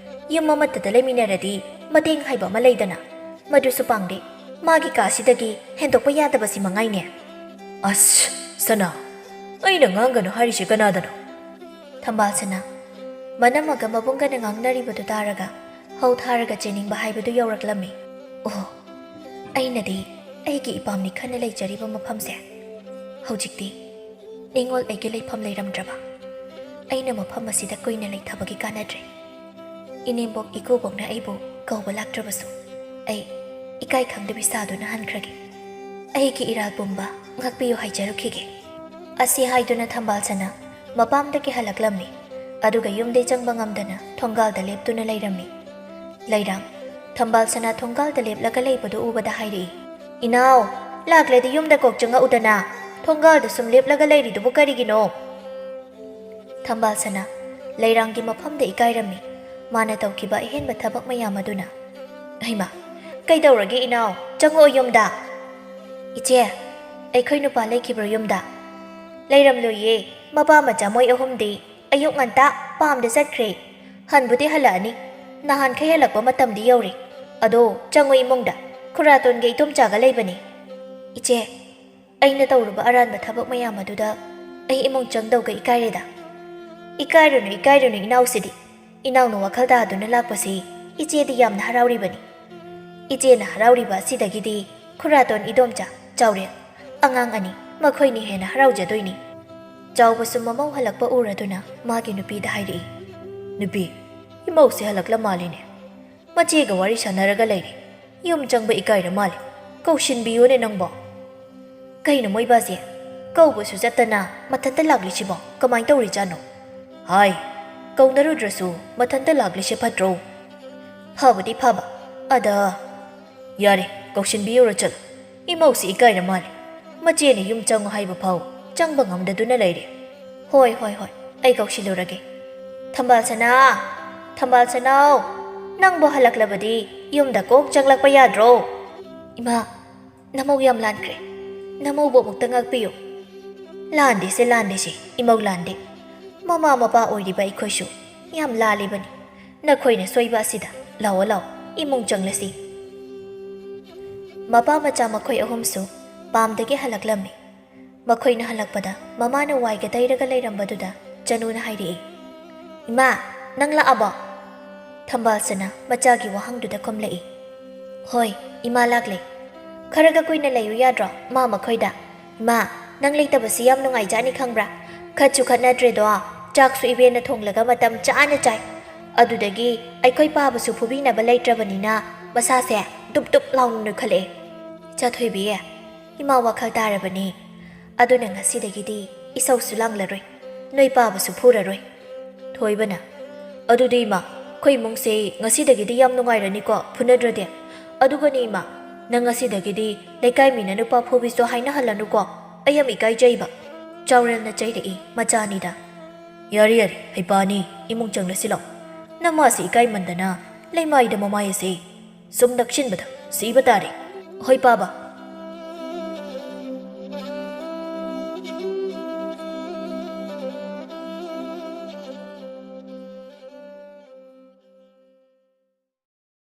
ꯌꯨꯝ ꯑꯃꯠꯇꯗ ꯂꯩꯃꯤꯟꯅꯔꯗꯤ ꯃꯇꯦꯡ ꯍꯥꯏꯕ ꯑꯃ ꯂꯩꯗꯅ, ꯃꯗꯨꯁꯨ ꯄꯥꯡꯗꯦ꯫ ꯃꯥꯒꯤ ꯀꯥꯁꯤꯗꯒꯤ ꯍꯦꯟꯗꯣꯛꯄ ꯌꯥꯗꯕꯁꯤ ꯃꯉꯥꯏꯅꯦ꯫ ꯑꯁ, ꯁꯅꯥ, ꯑꯩꯅ ꯉꯥꯡꯒꯅꯨ ꯍꯥꯏꯔꯤꯁꯦ ꯀꯅꯥꯗꯅꯣ? ꯊꯝꯕꯥꯜ ꯁꯅꯥ, ꯃꯅꯝꯃꯒ ꯃꯕꯨꯡꯒꯅ ꯉꯥꯡꯅꯔꯤꯕꯗꯨ ꯇꯥꯔꯒ ꯍꯧ ꯊꯥꯔꯒ ꯆꯦꯟꯅꯤꯡꯕ ꯍꯥꯏꯕꯗꯨ ꯌꯧꯔꯛꯂꯝꯃꯤ꯫ ꯑꯣ, ꯑꯩꯅꯗꯤ ꯑꯩꯒꯤ ꯏꯄꯥꯝꯅꯤ ꯈꯟꯅ ꯂꯩꯖꯔꯤꯕ ꯃꯐꯝꯁꯦ ꯍꯧꯖꯤꯛꯇꯤ ꯅꯤꯡꯉꯣꯜ ꯑꯩꯒꯤ ꯂꯩꯐꯝ ꯂꯩꯔꯝꯗ꯭ꯔꯕ? ꯑꯩꯅ ꯃꯐꯝ ꯑꯁꯤꯗ ꯀꯨꯏꯅ ꯂꯩꯊꯕꯒꯤ ꯀꯥꯟꯅꯗ꯭ꯔꯦ꯫ ꯏꯅꯦꯝꯕꯣꯛ ꯏꯀꯨꯕꯣꯛꯅ ꯑꯩꯕꯨ ꯀꯧꯕ ꯂꯥꯛꯇ꯭ꯔꯕꯁꯨ ꯑꯩ ꯏꯀꯥꯏ ꯈꯪꯗꯕꯤ ꯁꯥꯗꯨꯅ ꯍꯟꯈ꯭ꯔꯒꯦ꯫ ꯑꯩꯒꯤ ꯏꯔꯥꯜ ꯄꯨꯝꯕ ꯉꯥꯛꯄꯤꯌꯨ ꯍꯥꯏꯖꯔꯨꯈꯤꯒꯦ꯫ ꯑꯁꯤ ꯍꯥꯏꯗꯨꯅ ꯊꯝꯕꯥꯜ ꯁꯅꯥ ꯃꯄꯥꯝꯗꯒꯤ ꯍꯜꯂꯛꯂꯝꯃꯤ꯫ ꯑꯗꯨꯒ ꯌꯨꯝꯗꯩ ꯆꯪꯕ ꯉꯝꯗꯅ ꯊꯣꯡꯒꯥꯜꯗ ꯂꯦꯞꯇꯨꯅ ꯂꯩꯔꯝꯃꯤ꯫ ꯂꯩꯔꯥꯡ, ꯊꯝꯕꯥꯜ ꯁꯅꯥ ꯊꯣꯡꯒꯥꯜꯗ ꯂꯦꯞꯂꯒ ꯂꯩꯕꯗꯨ ꯎꯕꯗ ꯍꯥꯏꯔꯛꯏ, "ꯏꯅꯥꯎ, ꯂꯥꯛꯂꯗꯤ ꯌꯨꯝꯗ ꯀꯣꯛ ꯆꯪꯉꯛꯎꯗꯅ, ꯊꯣꯡꯒꯥꯜꯗ ꯁꯨꯝ ꯂꯦꯞꯂꯒ ꯂꯩꯔꯤꯗꯨꯕꯨ ꯀꯔꯤꯒꯤꯅꯣ?" ꯊꯝꯕꯥꯜ ꯁꯅꯥ ꯂꯩꯔꯥꯡꯒꯤ ꯃꯐꯝꯗ ꯏꯀꯥꯏꯔꯝꯃꯤ꯫ ꯃꯥꯅ ꯇꯧꯈꯤꯕ ꯑꯍꯦꯟꯕ ꯊꯕꯛ ꯃꯌꯥꯝ ꯑꯗꯨꯅ꯫ "ꯍꯩꯃꯥ, ꯀꯩꯗꯧꯔꯒꯦ ꯏꯅꯥꯎ? ꯆꯪꯉꯛꯑꯣ ꯌꯨꯝꯗ꯫" "ꯏꯆꯦ, ꯑꯩꯈꯣꯏ ꯅꯨꯄꯥ ꯂꯩꯈꯤꯕ꯭ꯔꯣ ꯌꯨꯝꯗ?" "ꯂꯩꯔꯝꯂꯣꯏꯌꯦ꯫ ꯃꯄꯥ ꯃꯆꯥ ꯃꯣꯏ ꯑꯍꯨꯝꯗꯤ ꯑꯌꯨꯛ ꯉꯟꯇꯥ ꯄꯥꯝꯗ ꯆꯠꯈ꯭ꯔꯦ꯫ ꯍꯟꯕꯨꯗꯤ ꯍꯜꯂꯛꯑꯅꯤ꯫ ꯅꯍꯥꯟꯈꯩ ꯍꯜꯂꯛꯄ ꯃꯇꯝꯗꯤ ꯌꯧꯔꯦ꯫ ꯑꯗꯣ ꯆꯪꯉꯣ ꯏꯃꯨꯡꯗ꯫ ꯈꯨꯔꯥꯇꯣꯟꯒ ꯏꯇꯣꯝꯆꯥꯒ ꯂꯩꯕꯅꯤ꯫" "ꯏꯆꯦ, ꯑꯩꯅ ꯇꯧꯔꯨꯕ ꯑꯔꯥꯟꯕ ꯊꯕꯛ ꯃꯌꯥꯝ ꯑꯗꯨꯗ ꯑꯩ ꯏꯃꯨꯡ ꯆꯪꯗꯧꯒ ꯏꯀꯥꯏꯔꯦꯗ꯫" "ꯏꯀꯥꯏꯔꯨꯅꯨ, ꯏꯀꯥꯏꯔꯨꯅꯨ ꯏꯅꯥꯎꯁꯤꯗꯤ꯫ ꯏꯅꯥꯎꯅ ꯋꯥꯈꯜ ꯇꯥꯗꯨꯅ ꯂꯥꯛꯄꯁꯤ ꯏꯆꯦꯗꯤ ꯌꯥꯝꯅ ꯍꯔꯥꯎꯔꯤꯕꯅꯤ꯫ ꯏꯆꯦꯅ ꯍꯔꯥꯎꯔꯤꯕ ꯑꯁꯤꯗꯒꯤꯗꯤ ꯈꯨꯔꯥꯇꯣꯟ ꯏꯗꯣꯝꯆꯥ, ꯆꯥꯎꯔꯦꯜ, ꯑꯉꯥꯡ ꯑꯅꯤ, ꯃꯈꯣꯏꯅ ꯍꯦꯟꯅ ꯍꯔꯥꯎꯖꯗꯣꯏꯅꯤ꯫" ꯆꯥꯎꯕꯁꯨ ꯃꯃꯧ ꯍꯜꯂꯛꯄ ꯎꯔꯗꯨꯅ ꯃꯥꯒꯤ ꯅꯨꯄꯤꯗ ꯍꯥꯏꯔꯛꯏ, "ꯅꯨꯄꯤ, ꯏꯃꯧꯁꯦ ꯍꯜꯂꯛꯂ ꯃꯥꯜꯂꯤꯅꯦ꯫ ꯃꯆꯦꯒ ꯋꯥꯔꯤ ꯁꯥꯟꯅꯔꯒ ꯂꯩꯔꯤ꯫ ꯌꯨꯝ ꯆꯪꯕ ꯏꯀꯥꯏꯔ ꯃꯥꯜꯂꯦ꯫ ꯀꯧꯁꯤꯟꯕꯤꯌꯨꯅꯦ ꯅꯪꯕꯣ꯫" "ꯀꯩꯅꯣ ꯃꯣꯏꯕꯥꯁꯦ? ꯀꯧꯕꯁꯨ ꯆꯠꯇꯅ ꯃꯊꯟꯇ ꯂꯥꯛꯂꯤꯁꯤꯕꯣ? ꯀꯃꯥꯏꯅ ꯇꯧꯔꯤꯖꯥꯠꯅꯣ?" "ꯍꯥꯏ, ꯀꯧꯅꯔꯨꯗ꯭ꯔꯁꯨ ꯃꯊꯟꯇ ꯂꯥꯛꯂꯤꯁꯦ ꯐꯠꯇ꯭ꯔꯣ?" "ꯐꯕꯨꯗꯤ ꯐꯕ, ꯑꯗ..." "ꯌꯥꯔꯦ, ꯀꯧꯁꯤꯟꯕꯤꯌꯨꯔꯣ ꯆꯠꯂꯣ꯫ ꯏꯃꯧꯁꯤ ꯏꯀꯥꯏꯔ ꯃꯥꯜꯂꯦ꯫ ꯃꯆꯦꯅ ꯌꯨꯝ ꯆꯪꯉꯨ ꯍꯥꯏꯕ ꯐꯥꯎ ꯆꯪꯕ ꯉꯝꯗꯗꯨꯅ ꯂꯩꯔꯦ꯫" "ꯍꯣꯏ, ꯍꯣꯏ, ꯍꯣꯏ, ꯑꯩ ꯀꯧꯁꯤꯜꯂꯨꯔꯒꯦ꯫ ꯊꯝꯕꯥꯜ ꯁꯅꯥ, ꯊꯝꯕꯥꯜ ꯁꯅꯥꯎ, ꯅꯪꯕꯨ ꯍꯜꯂꯛꯂꯕꯗꯤ ꯌꯨꯝꯗ ꯀꯣꯛ ꯆꯪꯂꯛꯄ ꯌꯥꯗ꯭ꯔꯣ?" "ꯏꯃꯥ, ꯅꯃꯧ ꯌꯥꯝ ꯂꯥꯟꯈ꯭ꯔꯦ꯫ ꯅꯃꯧꯕꯨ ꯑꯃꯨꯛꯇ ꯉꯥꯛꯄꯤꯌꯨ꯫" "ꯂꯥꯟꯗꯦꯁꯦ, ꯂꯥꯟꯗꯦꯁꯦ, ꯏꯃꯧ ꯂꯥꯟꯗꯦ꯫ ꯃꯃꯥ ꯃꯄꯥ ꯑꯣꯏꯔꯤꯕ ꯑꯩꯈꯣꯏꯁꯨ ꯌꯥꯝ ꯂꯥꯜꯂꯤꯕꯅꯤ꯫ "ꯅꯈꯣꯏꯅ ꯁꯣꯏꯕ ꯑꯁꯤꯗ꯫ ꯂꯥꯛꯑꯣ, ꯂꯥꯛꯑꯣ, ꯏꯃꯨꯡ ꯆꯪꯂꯁꯤ꯫" ꯃꯄꯥ ꯃꯆꯥ ꯃꯈꯣꯏ ꯑꯍꯨꯝꯁꯨ ꯄꯥꯝꯗꯒꯤ ꯍꯜꯂꯛꯂꯝꯃꯤ꯫ ꯃꯈꯣꯏꯅ ꯍꯜꯂꯛꯄꯗ ꯃꯃꯥꯅ ꯋꯥꯏꯒ ꯇꯩꯔꯒ ꯂꯩꯔꯝꯕꯗꯨꯗ ꯆꯅꯨꯅ ꯍꯥꯏꯔꯛꯏ, "ꯏꯃꯥ, ꯅꯪ ꯂꯥꯛꯑꯕꯣ?" ꯊꯝꯕꯥꯜꯁꯅꯥ ꯃꯆꯥꯒꯤ ꯋꯥꯍꯪꯗꯨꯗ ꯈꯨꯝꯂꯛꯏ, "ꯍꯣꯏ, ꯏꯃꯥ ꯂꯥꯛꯂꯦ꯫" "ꯈꯔꯒ ꯀꯨꯏꯅ ꯂꯩꯌꯨ ꯌꯥꯗ꯭ꯔꯣ ꯃꯥ ꯃꯈꯣꯏꯗ?" "ꯏꯃꯥ, ꯅꯪ ꯂꯩꯇꯕꯁꯤ ꯌꯥꯝ ꯅꯨꯡꯉꯥꯏꯖꯥꯅꯤ ꯈꯪꯕ꯭ꯔꯥ? ꯈꯠꯁꯨ ꯈꯠꯅꯗ꯭ꯔꯦꯗꯣ, ꯆꯥꯛꯁꯨ ꯏꯕꯦꯟꯅ ꯊꯣꯡꯂꯒ ꯃꯇꯝ ꯆꯥꯅ ꯆꯥꯏ꯫ ꯑꯗꯨꯗꯒꯤ ꯑꯩꯈꯣꯏ ꯄꯥꯕꯁꯨ ꯐꯨꯕꯤꯅꯕ ꯂꯩꯇ꯭ꯔꯕꯅꯤꯅ ꯃꯁꯥꯁꯦ ꯗꯨꯞ ꯗꯨꯞ ꯂꯥꯎꯅ ꯅꯣꯏꯈꯠꯂꯛꯑꯦ꯫" "ꯏꯆꯥ ꯊꯣꯏꯕꯤ, ꯏꯃꯥ ꯋꯥꯈꯜ ꯇꯥꯔꯕꯅꯤ꯫ ꯑꯗꯨꯅ ꯉꯁꯤꯗꯒꯤꯗꯤ ꯏꯁꯧꯁꯨ ꯂꯥꯡꯂꯔꯣꯏ, ꯅꯣꯏ ꯄꯥꯕꯁꯨ ꯐꯨꯔꯔꯣꯏ꯫" ꯊꯣꯏꯕꯅ, "ꯑꯗꯨꯗꯤ ꯏꯃꯥ, ꯑꯩꯈꯣꯏ ꯏꯃꯨꯡꯁꯦ ꯉꯁꯤꯗꯒꯤꯗꯤ ꯌꯥꯝ ꯅꯨꯡꯉꯥꯏꯔꯅꯤꯀꯣ, ꯐꯨꯅꯗ꯭ꯔꯗꯤ? ꯑꯗꯨꯒꯅꯤ ꯏꯃꯥ, ꯅꯪ ꯉꯁꯤꯗꯒꯤꯗꯤ ꯂꯩꯀꯥꯏ ꯃꯤꯅ ꯅꯨꯄꯥ ꯐꯨꯕꯤꯁꯨ ꯍꯥꯏꯅꯍꯜꯂꯅꯨꯀꯣ, ꯑꯩ ꯌꯥꯝ ꯏꯀꯥꯏꯖꯩꯕ꯫" ꯆꯥꯎꯔꯦꯜꯅ ꯆꯩꯔꯛꯏ ꯃꯆꯥ ꯑꯅꯤꯗ꯫ "ꯌꯥꯔꯦ, ꯌꯥꯔꯦ, ꯍꯩꯄꯥꯅꯤ, ꯏꯃꯨꯡ ꯆꯪꯂꯁꯤ ꯂꯥꯛꯑꯣ꯫ ꯅꯃꯥꯁꯤ ꯏꯀꯥꯏꯃꯟꯗꯅ ꯂꯩꯃꯥꯏꯗ ꯃꯃꯥꯏ ꯑꯁꯦ ꯁꯨꯝ ꯅꯛꯁꯤꯟꯕꯗ ꯁꯤꯕ ꯇꯥꯔꯦ꯫" "ꯍꯣꯏ ꯄꯥꯕ,